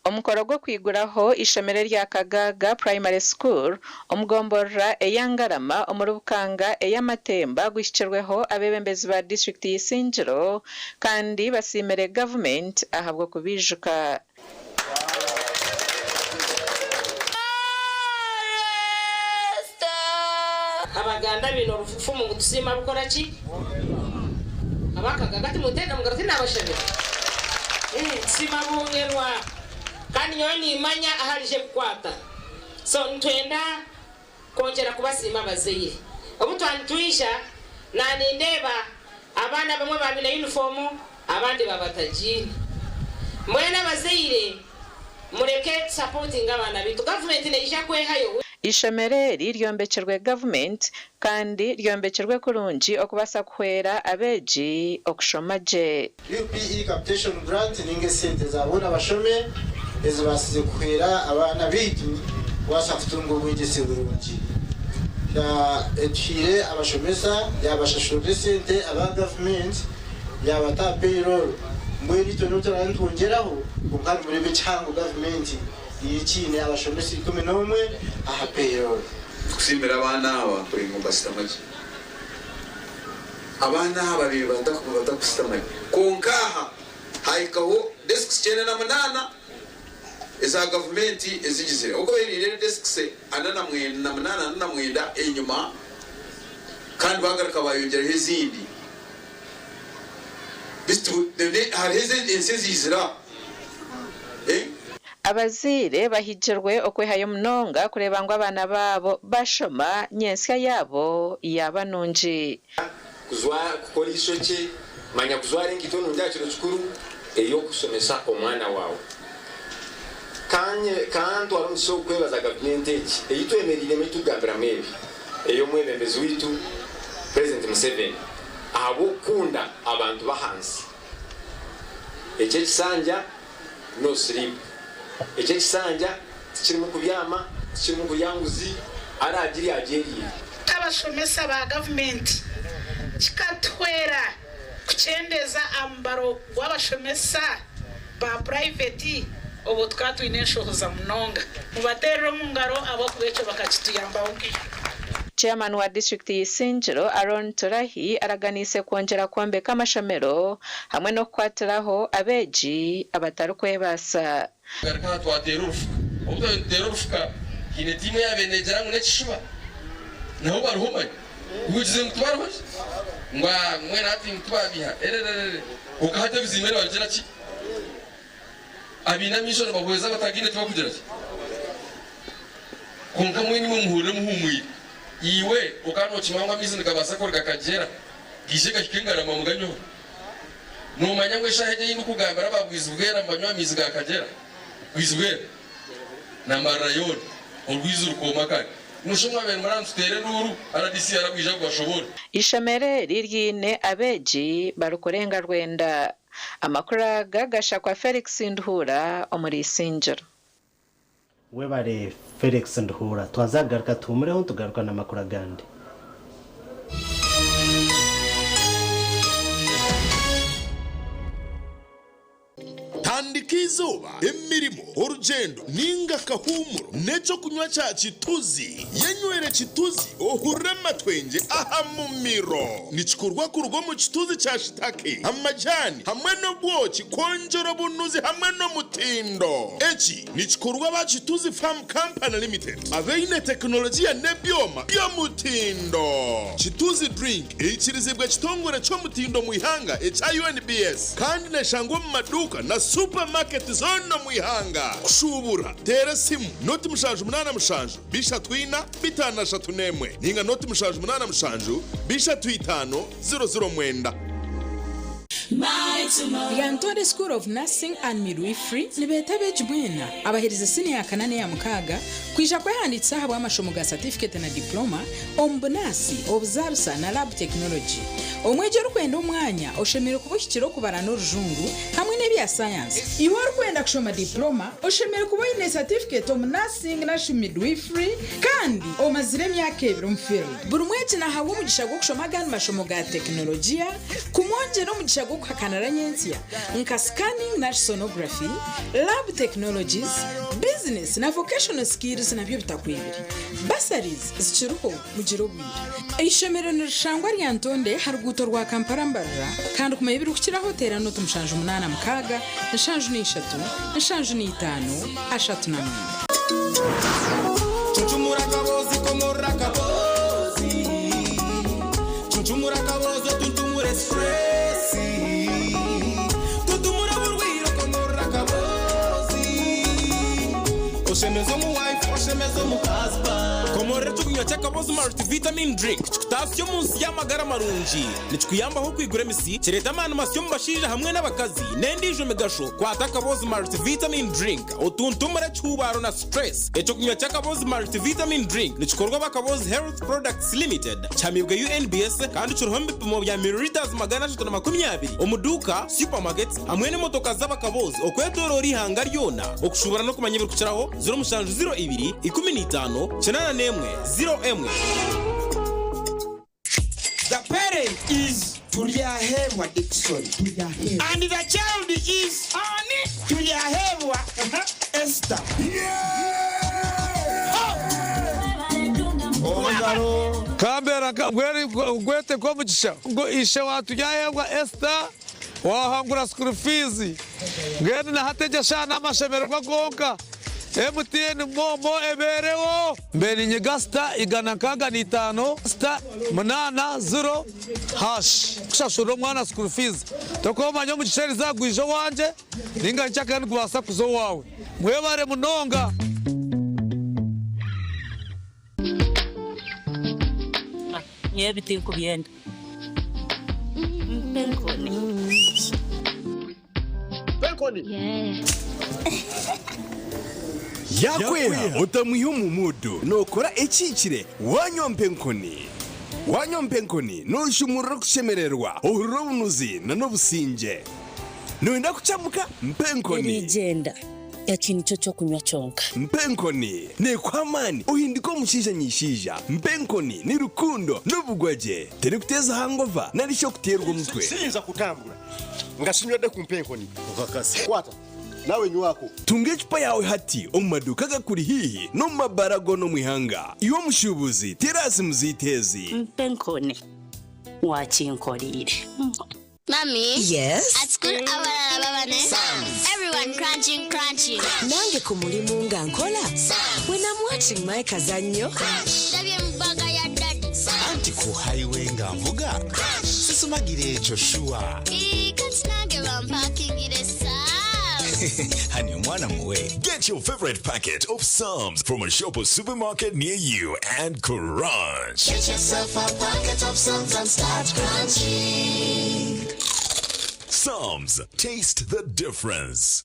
Omukoro gw'okwiguraho eishomero erya Kagaga Primary School omu gomborora eya Ngarama omuri Bukanga ey'Amatemba guhikirweho abeebembezi ba disiturikiti y'Isingiro kandi basiimire gavumenti ahabw'okubiijuka. Abaganda baine orufumu ngu tusiima bukora ki? Abakagaga timunteerera mungaro tinabashabira? Tusiima bongerwa kandi nyowe nimanya ahu arije kukwata so nitwenda kwongyera kubasiima abazaire. Obu twaba nitwija nanindeeba abaana abamwe baaba baine yunifoomu abandi baaba batagiine. Mbwenu abazaire mureke tusapotinge abaana baitu gavumenti neija kwehayo. Eishomero eri ryombekirwe gavumenti kandi ryombekirwe kurungi okubaasa kuhwera abeegi okushoma gye. UPE Capitation Grant ninga esente za boona bashome ezibaasize kuhwera abaana baitu kubaasa kutunga obwegyese burungi. Etuhaire abashomesa yaabashashurira esente aba gavumenti yaabata aha payroll mbwenu itwe n'obu turaabe nitwongyeraho kwonka nimureeba ekihango gavumenti niyo ekiine abashomesa 11 aha payroll. Tukusiimira abaana aba kuri ngu nibashutama gye. Abaana aba babaire batakushutama gye kwonka aha hahikaho desks 98 eza gavumenti ezigizire. Ahabw'okuba bairiire desks 48 49 enyima kandi bagaruka bayongyeraho ezindi. Beitu hariho ensi eziizire aha. Abazaire bahigirwe okwehayo munonga kureeba ngu abaana baabo bashoma nyentsya yaabo yaaba nungi. Kukora eishokye, manya kujwara enkaito nungi aha kiro kikuru ey'okushomesa omwana waawe. Ka ntware omugisha ogu kwebaza gavumenti egi ei twemereiremu ei turikugambiramu ebi ey'omwebembezi waitu Purezidenti Museveni ahabw'okukunda abantu b'ahansi. Eki ekisanja no sleep. Eki ekisanja tikirimu kubyama, tikirimu kurya nguzi, araagirya agyeriire. Nk'abashomesa ba gavumenti kikatuhwera kukyendeza aha mubaro gw'abashomesa ba purayiveti obwo tukaba twine enshohoza munonga. Mubateerere omu ngaro ahabw'okuba ekyo bakakituyambaho nk'eihanga. Chairman wa disiturikiti y'Isingiro, Aaron Turahi araganiise kwongyera kwombeka amashomero hamwe n'okukwatiraho abeegi abatarikwebaasa. Garuka aha twateera orufuka. Obu twaba nituteera orufuka, haine tiimu eyaabaire neegira ngu n'ekishuba. Nabo bariho omanya. Iwe ogizire ngu tibariho shi? Ngu aa mbwenu hati ngu tibaabiiha. Erererere. Kwonka hati ebizimbe nibabigira ki? Abaine amaisho nibahweza abatagaine tibarikugira ki? Kwonka mbwenu imwe muhurire muhuumwire. Iwe okaba nookimanya ngu amaizi nigabaasa kuruga Kagyera gaije gahike Ngarama muganyweho? Noomanya ngu eshaaha egi ei ndikugambira aba Bwizibwera nibanywa amaizi ga Kagyera? Bwizibwera na Mbarara yoona, orwizi rukooma kare. Noshusha mwabaire nimuraba nituteera enduuru, rdc yarabwija ngu bashoboore. Eishomero eri ryine abeegi barikurenga rwenda. Amakuru aga gashakwa Felix Nduhuura omuri Isingiro. Webare Felix Nduhuura. Twaza kugaruka tuhumureho nitugaruka n'amakuru agandi. Tandika eizooba, emirimo, orugyendo ninga akahuumuro n'ekyokunywa kya Kituzi. Yenywere Kituzi ohurire amatwengye aha mumiro. Nikikorwa kuruga omu kituzi kya shitake, amajani hamwe n'obwoki kwongyera obunuzi hamwe n'omutindo. Eki nikikorwa aba Kituzi Farm Company Limited abaine tekinologiya n'ebyoma by'omutindo. Kituzi Drink eikirizibwe ekitongore ky'omutindo omu ihanga ekya UNBS kandi neshangwa omu maduuka na supamaketi zoona omu ihanga. Kushuubura, teera esimu 0 87 3 4 5 31 ninga 0 787 3 5 0 0 9. Lyantonde School of Nursing and Midwifery nibeeta abeegi mwena abaherize siniya ya kana n'eya mukaaga kwija kwehandiikisa ahabw'amashomo ga satifiketi na diploma omu bunaasi, obuzaarisa na lab technology. Omwegi orikwenda omwanya oshemereire kuba ohikire okubara n'orujungu hamwe n'ebya sayansi. Iwe orikwenda kushoma diploma, oshemereire kuba oine satifiketi omu nursing narishi midwifery kandi omazire emyaka ebiri omu field. Buri mwegi nahabwa omugisha gw'okushoma agandi mashomo ga tekinologiya kumwongyera omugisha gw'okuhakanira nyentsya nka scanning narishi sonography, lab technologies, business na vocational skills nabyo bitakwebire. Bursaries zikiriho mugire obwire. Eishomero nirishangwa Lyantonde aha ruguuto rwa Kampala Mbarara kandi kumanya ebirikukiraho teera nooti 76 73 39. Cuncumura akaboozi komorora akaboozi Cuncumura akaboozi otuntumure stress Tuntumura oburwaire okomorora akaboozi Oshemeze omu wife oshemeze omu husband Komorora eky'okunywa ky'akaboozi Multivitamin Drink kikutaasya omu nsi y'amagara marungi. Nikikuyambaho okwigura emisi, kireeta amaani masya omu bashaija hamwe n'abakazi, n'endiijo migasho. Kwata akaboozi Multivitamin Drink otuntumure ekihuubaaro na stress. Eky'okunywa ky'akaboozi Multivitamin Drink nikikorwa aba Kaboozi Health Products Limited, kihamiibwe UNBS kandi kiriho omu bipimo bya millilitres 320 omu duuka, supermarkets hamwe n'emotoka z'abakaboozi okwetoroora eihanga ryona. Okushuubura n'okumanya ebirikukiraho, 0702 15 81 01. The parent is Turyahebwa Dickson and the child is ani Turyahebwa Esther. Kambeera nkwete nk'omugisha ngu ishe wa Turyahebwa Esther wahangura school fees mbwenu na hati egyo eshaaha n'amashemererwa gonka. MTN MoMo ebeereho. Mbe ninyiga sita 165 sita 8 ziro hashi kushashurira omwana school fees. Tokomanya omugisha eriza gwija owangye ninga nkyakare nigubaasa kuza owaawe. Mwebare munonga. Nyowe ebi tinkubyenda. Mpa enkoni. Yaakweha otamwiha omu muudu, nookora ekihikire waanywa mpa enkoni. Waanywa mpa enkoni nooshumurura okushemererwa, ohurira obunuzi n'obusingye. Nooyenda kukyamuka? Mpa enkoni. Eriigyenda, eki nikyo ky'okunywa kyonka. Mpa enkoni neekuha amaani ohinduke omushaija nyishaija. Mpa enkoni ni rukundo n'obugwagye. Terikuteeza hangova nari shi okuteerwa omutwe. Siyinza kutambura nga sinywedde ku mpenkoni. Okakasa. Kwata, naawe nywako. Tunga ecupa yaawe hati omu maduuka agakuri haihi n'omu mabaara goona omu ihanga. Iwe omushuubuzi, teera aha simu zaitu ezi. Mpa enkoni, waakinkoreire. Mummy. Yes? At school abalala baba ne Everyone crunching crunching. Nange ku mulimu nga nkola. When I'm watching my kazannyo. Ndabye mu bag ya daddy. Anti ku highway nga nvuga. Sisumagira ekyo shuwa. Ii, kati nange bampakingire Psalms. Honey omwana muwe. Get your favorite packet of Psalms from a shop or supermarket near you and crunch. Get yourself a packet of Psalms and start crunching. Psalms, taste the difference.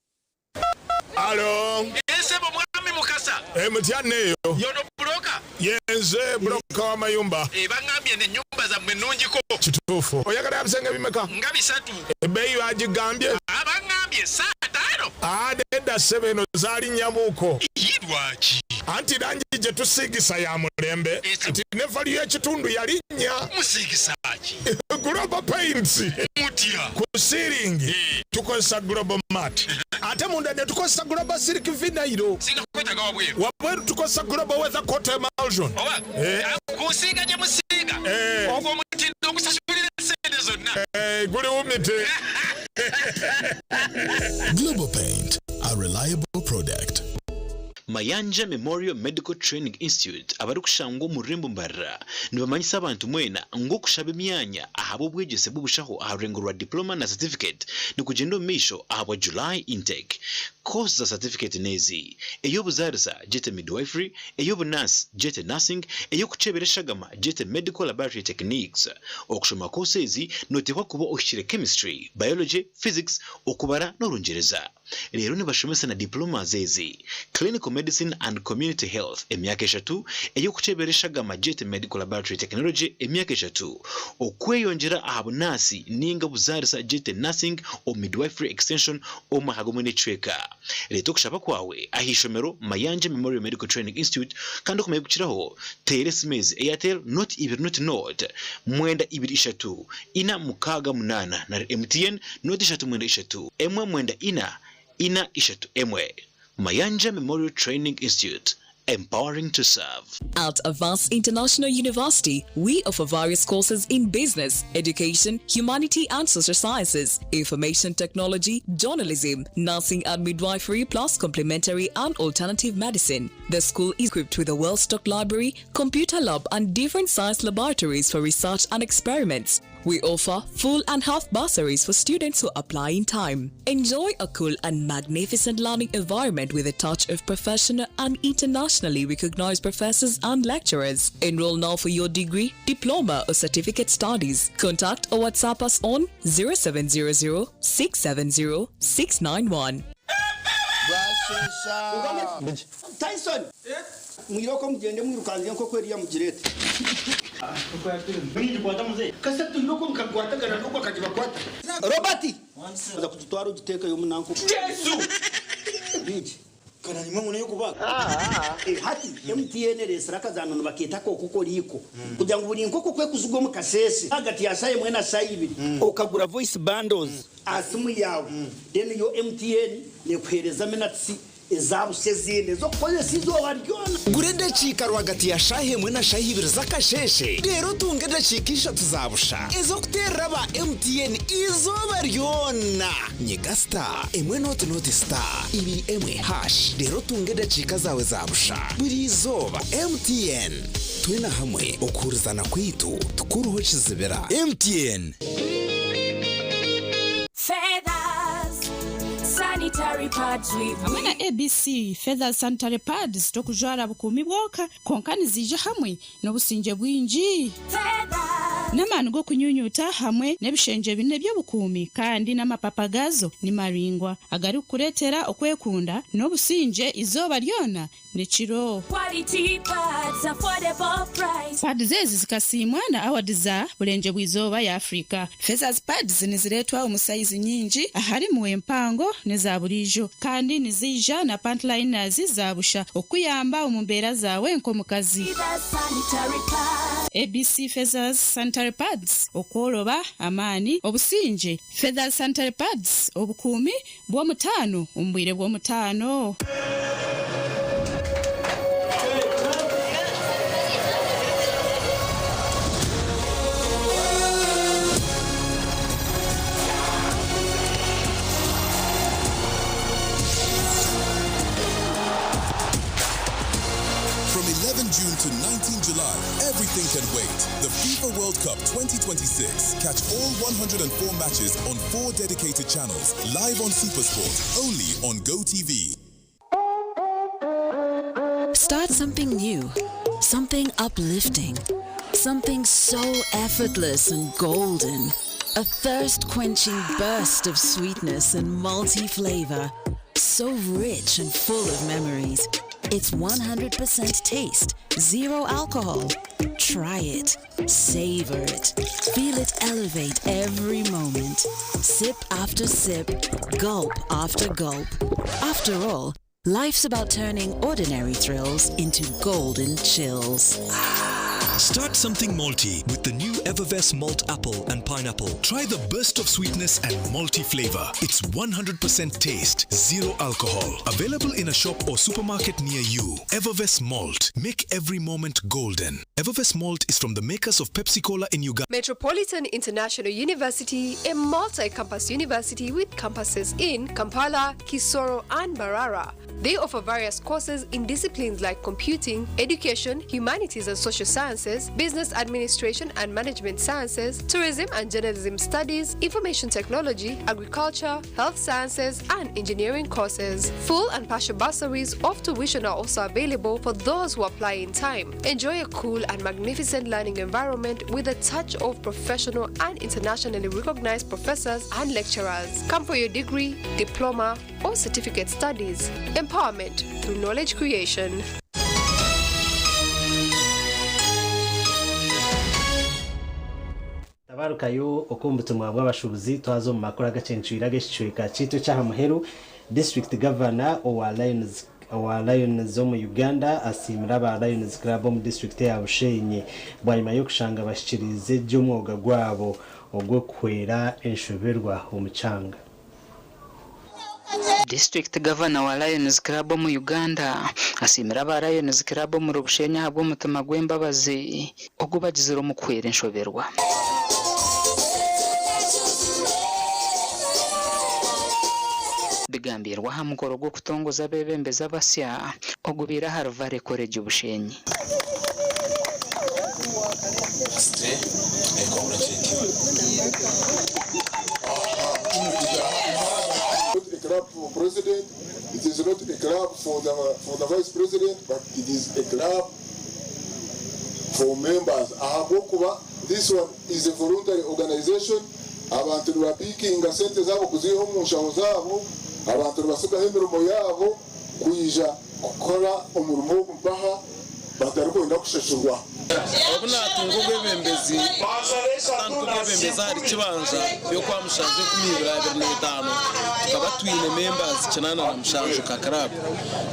Alo. Esebo mwami Mukasa. Eh, mutya neeyo. Yono buloka. Yenze buloka w'amayumba. Eh, bangambye nti ennyumba zammwe nnungiko. Kituufu. Oyagala bisenge bimeka? Nga bisatu. Ebbeeyi bagigambye? Ah, bangambye saa taano. Ah, nedda ssebo eno zaalinnyamuuko. Ii, lwaki? Anti langi gye tusiigisa ya mulembe nti ne valiyo y'ekitundu yalinnya. Musiigisa ki? Global Paints. Mutya? Ku siiringi tukozesa Global Mat ate munda ne tukozesa Global Silk Vinyl. Singa kwetaaga wabweru. Wabweru tukozesa Global Weather Coat Emulsion. Oba Eh. kusiiga gye musiiga Eh. ogwo omutindo ogusasulira essente zonna. Eh, guliwumite. Global Paint, a reliable product. Mayanja Memorial Medical Training Institute abarikushangwa omu rurembo Mbarara nibamanyisa abantu mwena ngu okushaba emyanya ahabw'obwegyese bw'obushaho aha rurengo rwa Diploma na Certificate nikugyenda omu maisho ahabwa July intake. Course za Certificate n'ezi, ey'obuzaarisa gyete Midwifery, ey'obunaasi gyete Nursing, ey'okukyebera eshagama gyete Medical Laboratory Techniques. Okushoma course ezi noteekwa kuba ohikire Chemistry, Biology, Physics, Okubara n'Orungyereza. Reero nibashomesa na diplomas ezi, Clinical Medicine and Community Health, emyaka eshatu, ey'okukyebera eshagama Jet Medical Laboratory Technology, emyaka eshatu, okweyongyera aha bunaasi ninga obuzaarisa Jet Nursing or Midwifery Extension omu maka g'omwe n'ekicweka. Reeta okushaba kwawe aha ishomero Mayanja Memorial Medical Training Institute kandi okumanya ebikukiraho teera esimu ezi, Airtel noti ibiri noti not, mwenda ibiri ishatu, ina mukaaga munaana nari MTN noti ishatu mwenda ishatu, emwe mwenda ina, ina ishatu emwe. Mayanja Memorial Training Institute, empowering to serve. At Avance International University, we offer various courses in business, education, humanity and social sciences, information technology, journalism, nursing and midwifery, plus complementary and alternative medicine. The school is equipped with a well-stocked library, computer lab and different science laboratories for research and experiments. We offer full and half bursaries for students who apply in time. Enjoy a cool and magnificent learning environment with a touch of professional and internationally recognized professors and lecturers. Enroll now for your degree, diploma, or certificate studies. Contact or WhatsApp us on 0700 670 691. Tyson mwiroko mugende mwirukanze enkoko eriya mugirete kasatu iroko mukakwatagana nokwo akagibakwata Robert aza kugitwara ogiteekayo omunanko Yesu bigi hati MTN eresire akazaano nibakeeta akokokoriiko kugira ngu buri nkoko kwekuzigwa omu kasheeshe ahagati ya shaaha emwe na shaaha ibiri okagura voice bundles aha simu yaawe then yo MTN nekuheereza minutes eza busha ezindi ez'okukozesa eizooba ryona. Gura edakiika rwagati ya shaaha emwe na shaaha ibiri z'akasheeshe reero otunge edakiika ishatu za busha ez'okuteerera aba MTN eizooba ryona. Nyiga star emwe nooti nooti star ibiri emwe hash reero otunge edakiika zaawe za busha buri izooba. MTN, twena hamwe okuhurizana kwaitu tikuruho kizibira. MTN. Feathers, sanitary pads with Hamwe na ABC Feathers Sanitary Pads tokujwara bukuumi bwonka kwonka niziija hamwe n'obusingye bwingi. N'amaani g'okunyunyuuta hamwe n'ebishengye bina eby'obukuumi kandi n'amapapa gaazo ni maraingwa agarikukureetera okwekunda n'obusingye eizooba ryona n'ekiro. Quality pads, affordable price. Pads ezi zikasiimwa na award za Burengyerwa Izooba ya Afrika. Feathers Pads nizireetwa omu sayizi nyingi aharimu empango n'eza buriijo kandi niziija na pant liners za busha okukuyamba omu mbeera zaawe nk'omukazi. Feathers sanitary pads. ABC Feathers Sanitary Pads, okworoba, amaani, obusingye. Feathers Sanitary Pads, obukuumi bw'omutaano omu bwire bw'omutaano. From 11 June to 19 July, everything can wait. The FIFA World Cup 2026. Catch all 104 matches on four dedicated channels, live on Supersport, only on GoTV. Start something new, something uplifting, something so effortless and golden. A thirst quenching burst of sweetness and multi flavor. So rich and full of memories. It's 100% taste, zero alcohol. Try it, savor it, feel it elevate every moment. Sip after sip, gulp after gulp. After all, life's about turning ordinary thrills into golden chills. Start something malty with the new Evervess Malt Apple and Pineapple. Try the burst of sweetness and malty flavor. It's 100% taste, zero alcohol. Available in a shop or supermarket near you. Evervess Malt. Make every moment golden. Evervess Malt is from the makers of Pepsi Cola in Uganda. Metropolitan International University, a multi campus university with campuses in Kampala, Kisoro, and Barara. They offer various courses in disciplines like computing, education, humanities and social sciences. Sciences, Business Administration and Management Sciences, Tourism and Journalism Studies, Information Technology, Agriculture, Health Sciences, and Engineering courses. Full and partial bursaries of tuition are also available for those who apply in time. Enjoy a cool and magnificent learning environment with a touch of professional and internationally recognized professors and lecturers. Come for your degree, diploma, or certificate studies. Empowerment through knowledge creation. Tabarukayo oku omu butumwa bw'abashuubuzi twaza omu makuru agakyencwire ag'ekicweka kyaitu eky'aha muheru, Disiturikiti Gavana owa Lions owa Lions omu Uganda asiimire aba Lions Club omu disiturikiti eya Bushenyi bwanyima y'okushanga bahikiriize gye omwoga gwabo ogw'okuhwera enshoberwa omu kyanga. Disiturikiti Gavana wa Lions Club omu Uganda asiimire aba Lions Club omuri Bushenyi ahabw'omutima gw'embabazi ogu bagizire omu kuhwera enshoberwa. Bigambirwe aha mukoro gw'okutongoza abeebembezi abasya ogubaire ahari Valley College Bushenyi. Not a club for president, it is not a club for the, for the vice president, but it is a club for members. Ahabw'okuba this one is a voluntary organization, abantu nibapiikinga sente zaabo kuziiha omu nshaho zaabo, abantu nibasigaho emirimo yaabo kwija kukora omurimo ogu mpaha batarikwenda kushashurwa. Obu naatunga obwebembezi, nkatandika obwebembezi ahari Kibanja y'Okwamushanju 2025, tukaba twine members 87 nka club.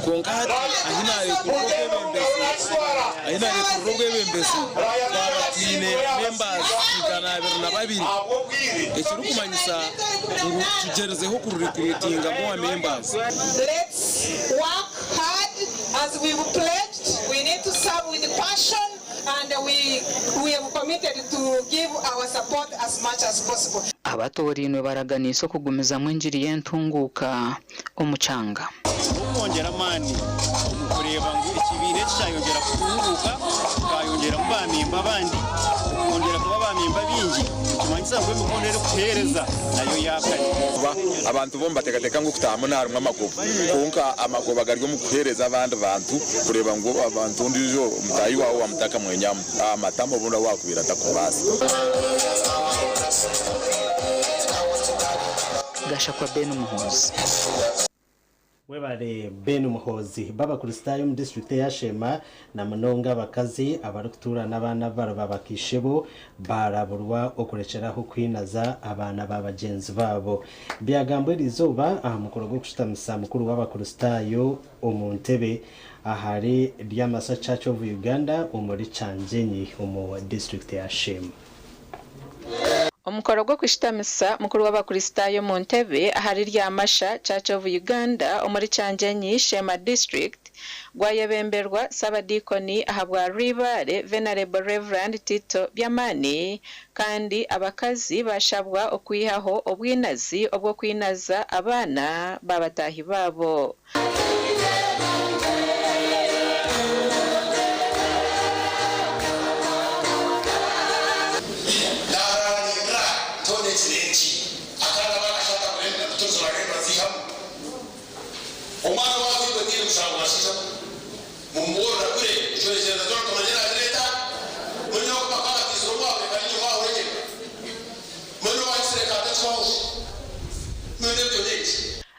Kwonka hati ahi naarekurira obwebembezi, ahi naarekurira obwebembezi twaba twine members 202, ekirikumanyisa ngu tugyerizeho kurecruitinga more members. Let's work hard as we've pledged. We need to serve with passion and we, we have committed to give our support as much as possible. Abatoorainwe baraganiise okugumizamu engiri y'entunguuka omu kyanga. N'okwongyera amaani omu kureeba ngu ekibiina eki kyayongyera kutunguuka, tukayongyeramu baamemba abandi. Okwongyera kuba baamemba baingi nikimanyisa ngu emikono erikuheereza nayo yaakanya. Kuba abantu bo nibateekateeka ngu okutaahamu niharimu amagoba, kwonka amagoba gari omu kuheereza abandi bantu kureeba ngu abantu ondiijo mutaahi waawe waamuta akamwenyamu aha matama obundi ahu waakubaire atakubaasa. Gashakwa Ben Muhoozi. Webare Ben Muhoozi. B'Abakristaayo omu disiturikiti eya Sheema na munonga abakazi abarikutuura n'abaana abu bakaishebo baaraburwa okurekyeraho kwinaza abaana ba bagyenzi baabo. Byagambwa eriizooba aha mukoro gw'okushutamisa mukuru w'Abakristaayo omu ntebe ahari Ryamasa Church of Uganda omuri Kyangyenyi omu disiturikiti eya Sheema. Omukoro gw'okushutamisa mukuru w'Abakristaayo omu ntebe ahari Ryamasha Church of Uganda omuri Kyangyenyi, Sheema District gwayebemberwa Ssabadiikoni ahabwa Rwibaare Venerable Rev. Tito Byamani kandi abakazi baashabwa okwihaho obwinazi obw'okwinaza abaana ba bataahi baabo. Naarangirira kyona ekiro eki, akaana baakashatu abu bariyo nibaziihamu. Omwana owaazairwe taine mushango bashaija mwe. Mumubuurira kure, ejwerekyereza ryona tumanye naagireeta. Mbwenu nyowe ku bakabatiizire owaabo reka niinye owaahuregye. Mbwenu owaahitsire ka takibaho shi? Mbwenu ebyo n'enki?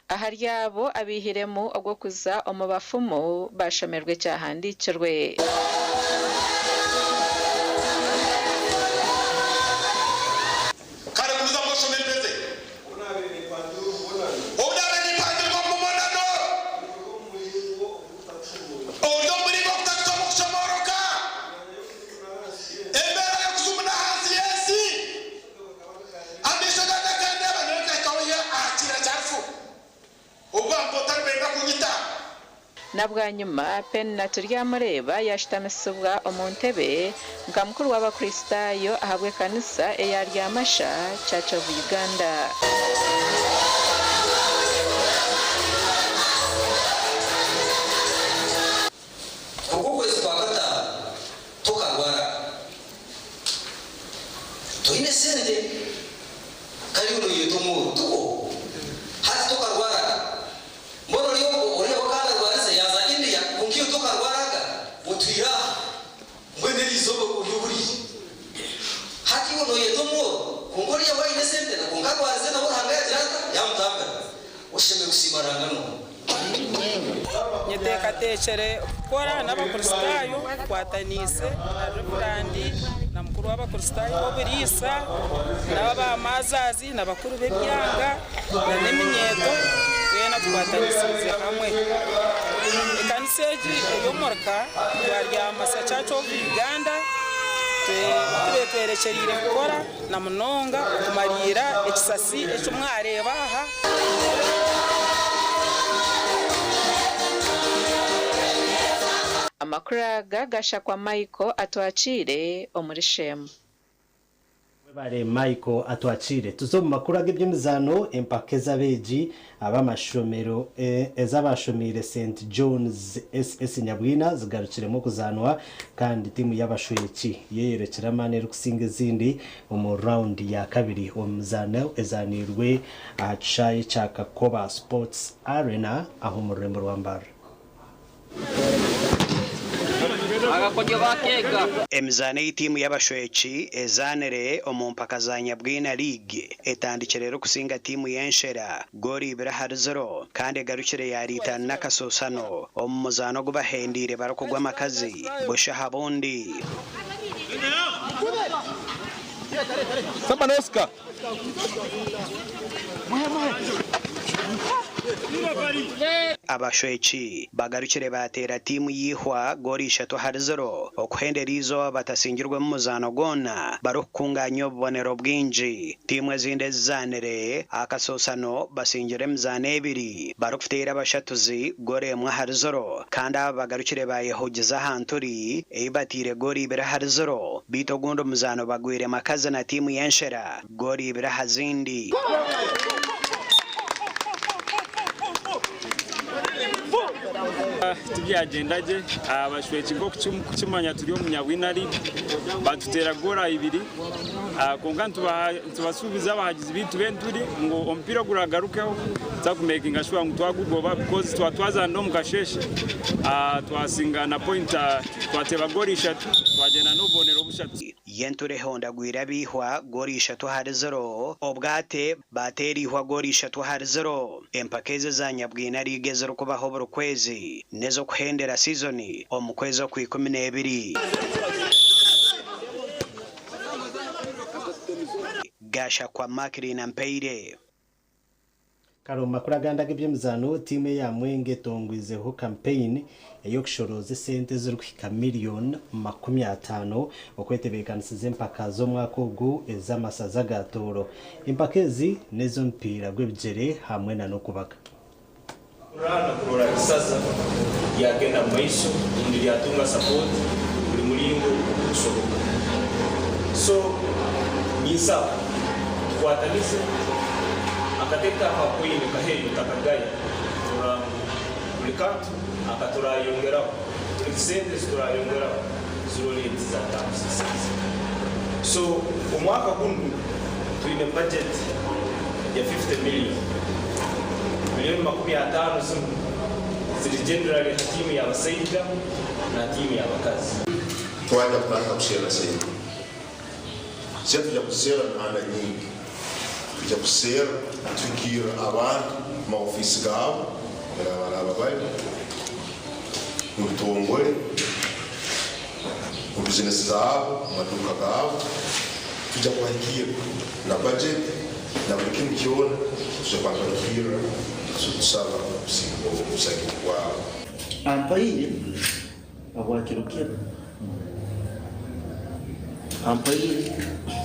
Ahari abo abaihiremu ogw'okuza omu bafumu baashomerwa ekyahandiikirwe. Kare gumizamu oshome mpeze. Obu naabaire nimpangirwa omu mubonano, ori omu muringo ogutakuza omu kushomooroka, embeera y'okuzimu n'ahansi y'ensi. Amaisho gangye akandeeba, nyowe nkahikaho haihi aha kiina kya rufu, obu bampoota nibenda kunyita. Na bwanyima Penina Turyamureeba yaashutamisibwa omu ntebe nka mukuru w'Abakristaayo ahabw'ekanisa eya Ryamasha Church of Uganda. Okw'okwezi kwa kataano tokarwaraga. Oine esente kare iwe noyeyeta omworo tikwo? Hati tokarwaraga? Mbwenu ori oriya we akanarwarize yaaza India kwonka iwe tokarwaraga otwire aha mbwenu eri izooba ori ohuriire. Hati iwe noyeyeta omworo kwonka oriya we aine esente na kwonka arwarize nawe Ruhanga yagira ata? Yamutambira. Oshemereire kusiima Ruhanga n'oha? Nyeteekateekire kukora n'Abakristaayo nkwataniise na Revurandi na mukuru w'Abakristaayo w'oburiisa n'abamaazazi na bakuru b'ebyanga na n'eminyeeto twena tukwatanisiize hamwe. Ekanisa egi ey'omurika gwa Ryamasa Church of Uganda tube twerekyereire kukora na munonga okumariira ekisasi eki mwareeba aha. Amakuru aga gashakwa Michael Atwakiire omuri Sheema. Webare Michael Atwakiire. Tuze omu makuru ag'eby'emizaano, empaka ez'abeegi ab'amashomero ez'abaashomeire St John's SS Nyabwina zigarukiremu okuzaanwa kandi tiimu y'abashweki yeyorekire amaani erikusinga ezindi omu rawundi ya kabiri omu mizaano ezaaniirwe aha kishaayi kya Kakoba Sports Arena aha omu rurembo rwa Mbarara. Emizaano ei tiimu y'abashweki ezaanire omu mpaka za Nyabwina League etandikire erikusinga tiimu y'Enshera goolo ibiri ahari ziro kandi egarukire yaariitana n'akasuusano omu muzaano ogu bahendeire barikugwa amakazi busha aha bundi. Abashweki bagarukire baateera tiimu y'eihwa goolo ishatu ahari ziro okuhendera eizooba batasingirwemu muzaano gwona barikukungaanya obubonero bwingi. Tiimu ezindi ezizaanire akasuusano basingire emizaano ebiri barikuteera abashatuzi goolo emwe ahari ziro kandi aba bagarukire baayehugiza aha nturi ei bataire goolo ibiri ahari ziro beitu ogundi omuzaano bagwire makazi na tiimu y'enshera goolo ibiri aha zindi. Tibyagyenda gye, abashweki nk'oku murikukimanya turi omu Nyabwina League batuteera goolo ibiri kwonka nitubasuubiza abahagizi baitu b'enturi ngu omupiira oguragarukeho tuza kumekinga shuwa ngu twagugoba because twaba twazaanire omu kasheeshe twasinga na point twateeba goolo ishatu twagyenda n'obubonero bushatu. Y'entura ehondagwire abaihwa goolo ishatu ahari ziro, obwate baateera eihwa goolo ishatu ahari ziro. Empaka ezi eza Nyabwina League ezirikubaho buri kwezi n'ez'okuhendera sizoni omu kwezi okw'ikumi n'ebiri. Gashakwa Mackline Ampaire. Kare omu makuru agandi ag'eby'emizaano, tiimu eya Mwenge etongwizeho kampeyini ey'okushorooza esente ezirikuhika miriyoni 50 okwetebeekanisiza empaka z'omwaka ogu ez'amasaza ga Tooro. Empaka ezi n'ez'omupiira gw'ebigyere hamwe na n'okubaga. Kurora kurora isaza lyagenda mu maiso rundi lyatunga sapoti buli mulingo ogukusoboka. So ninsaba tukwatanize akatete ako akoine kaheyo otakagaya kurora ngu buli kantu akaturayongeraho buli sente eziturayongeraho zirole tizatambuza isaza. So omwaka gunu twine budget ya 50 million. Milioni 50 zinu ziri generally ha tiimu y'abasaija na tiimu y'abakazi. Twajya kutandika kusherra sente. Sente tujya kuziserra omu mihanda nyingi. Tujya kuziserra tuhikirra abantu omu maofiisi gaabo mbere baraaba bari, omu bitongore, omu bizinesi zaabo, omu maduuka gaabo. Twija kubahikirra na bajeti na buli kimu kyona twija kuba nitubahikirra nitusaba obusagiki bwabo. Ampaire habwa kiro kinu, ampaire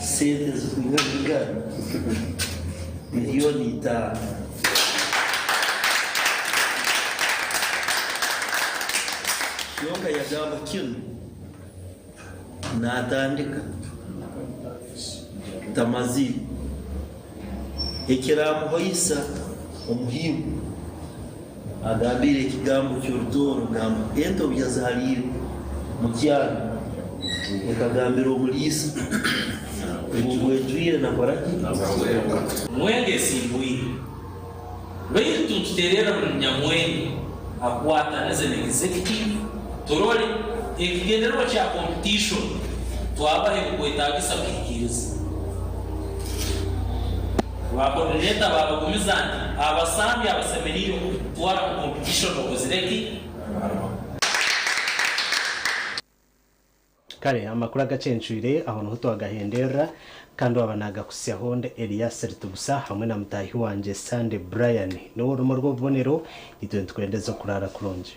sente zirikwingana ingaha? Milioni itaano. Kyonka yagamba kinu Naatandika tamazire, ekiraamuhoisa omuhimbo agambire ekigambo ky'Orutooro gamba ente obu yazaariirwe mu kyanda. Nkagambira omuriisa ngu bwejwire nakora ki? Mwenge esimbwire. Baitu nitutererra buli munyamwenge akwatanize na executive turole ekigendererwa kya competition twabaha ebikwetagisa kuhikiriza. Ba coordinator babagumiza nti abasambi abasemeriire kutwara mu competition okozire ki? Kare amakuru agacencwire aho niho twagahenderera kandi owaba nagakutsyaho ndi Elias Ritugusa hamwe na mutaahi wangye Sunday Brian. Niwe orumu rw'obubonero, itwe nitukwendeza okuraara kurungi.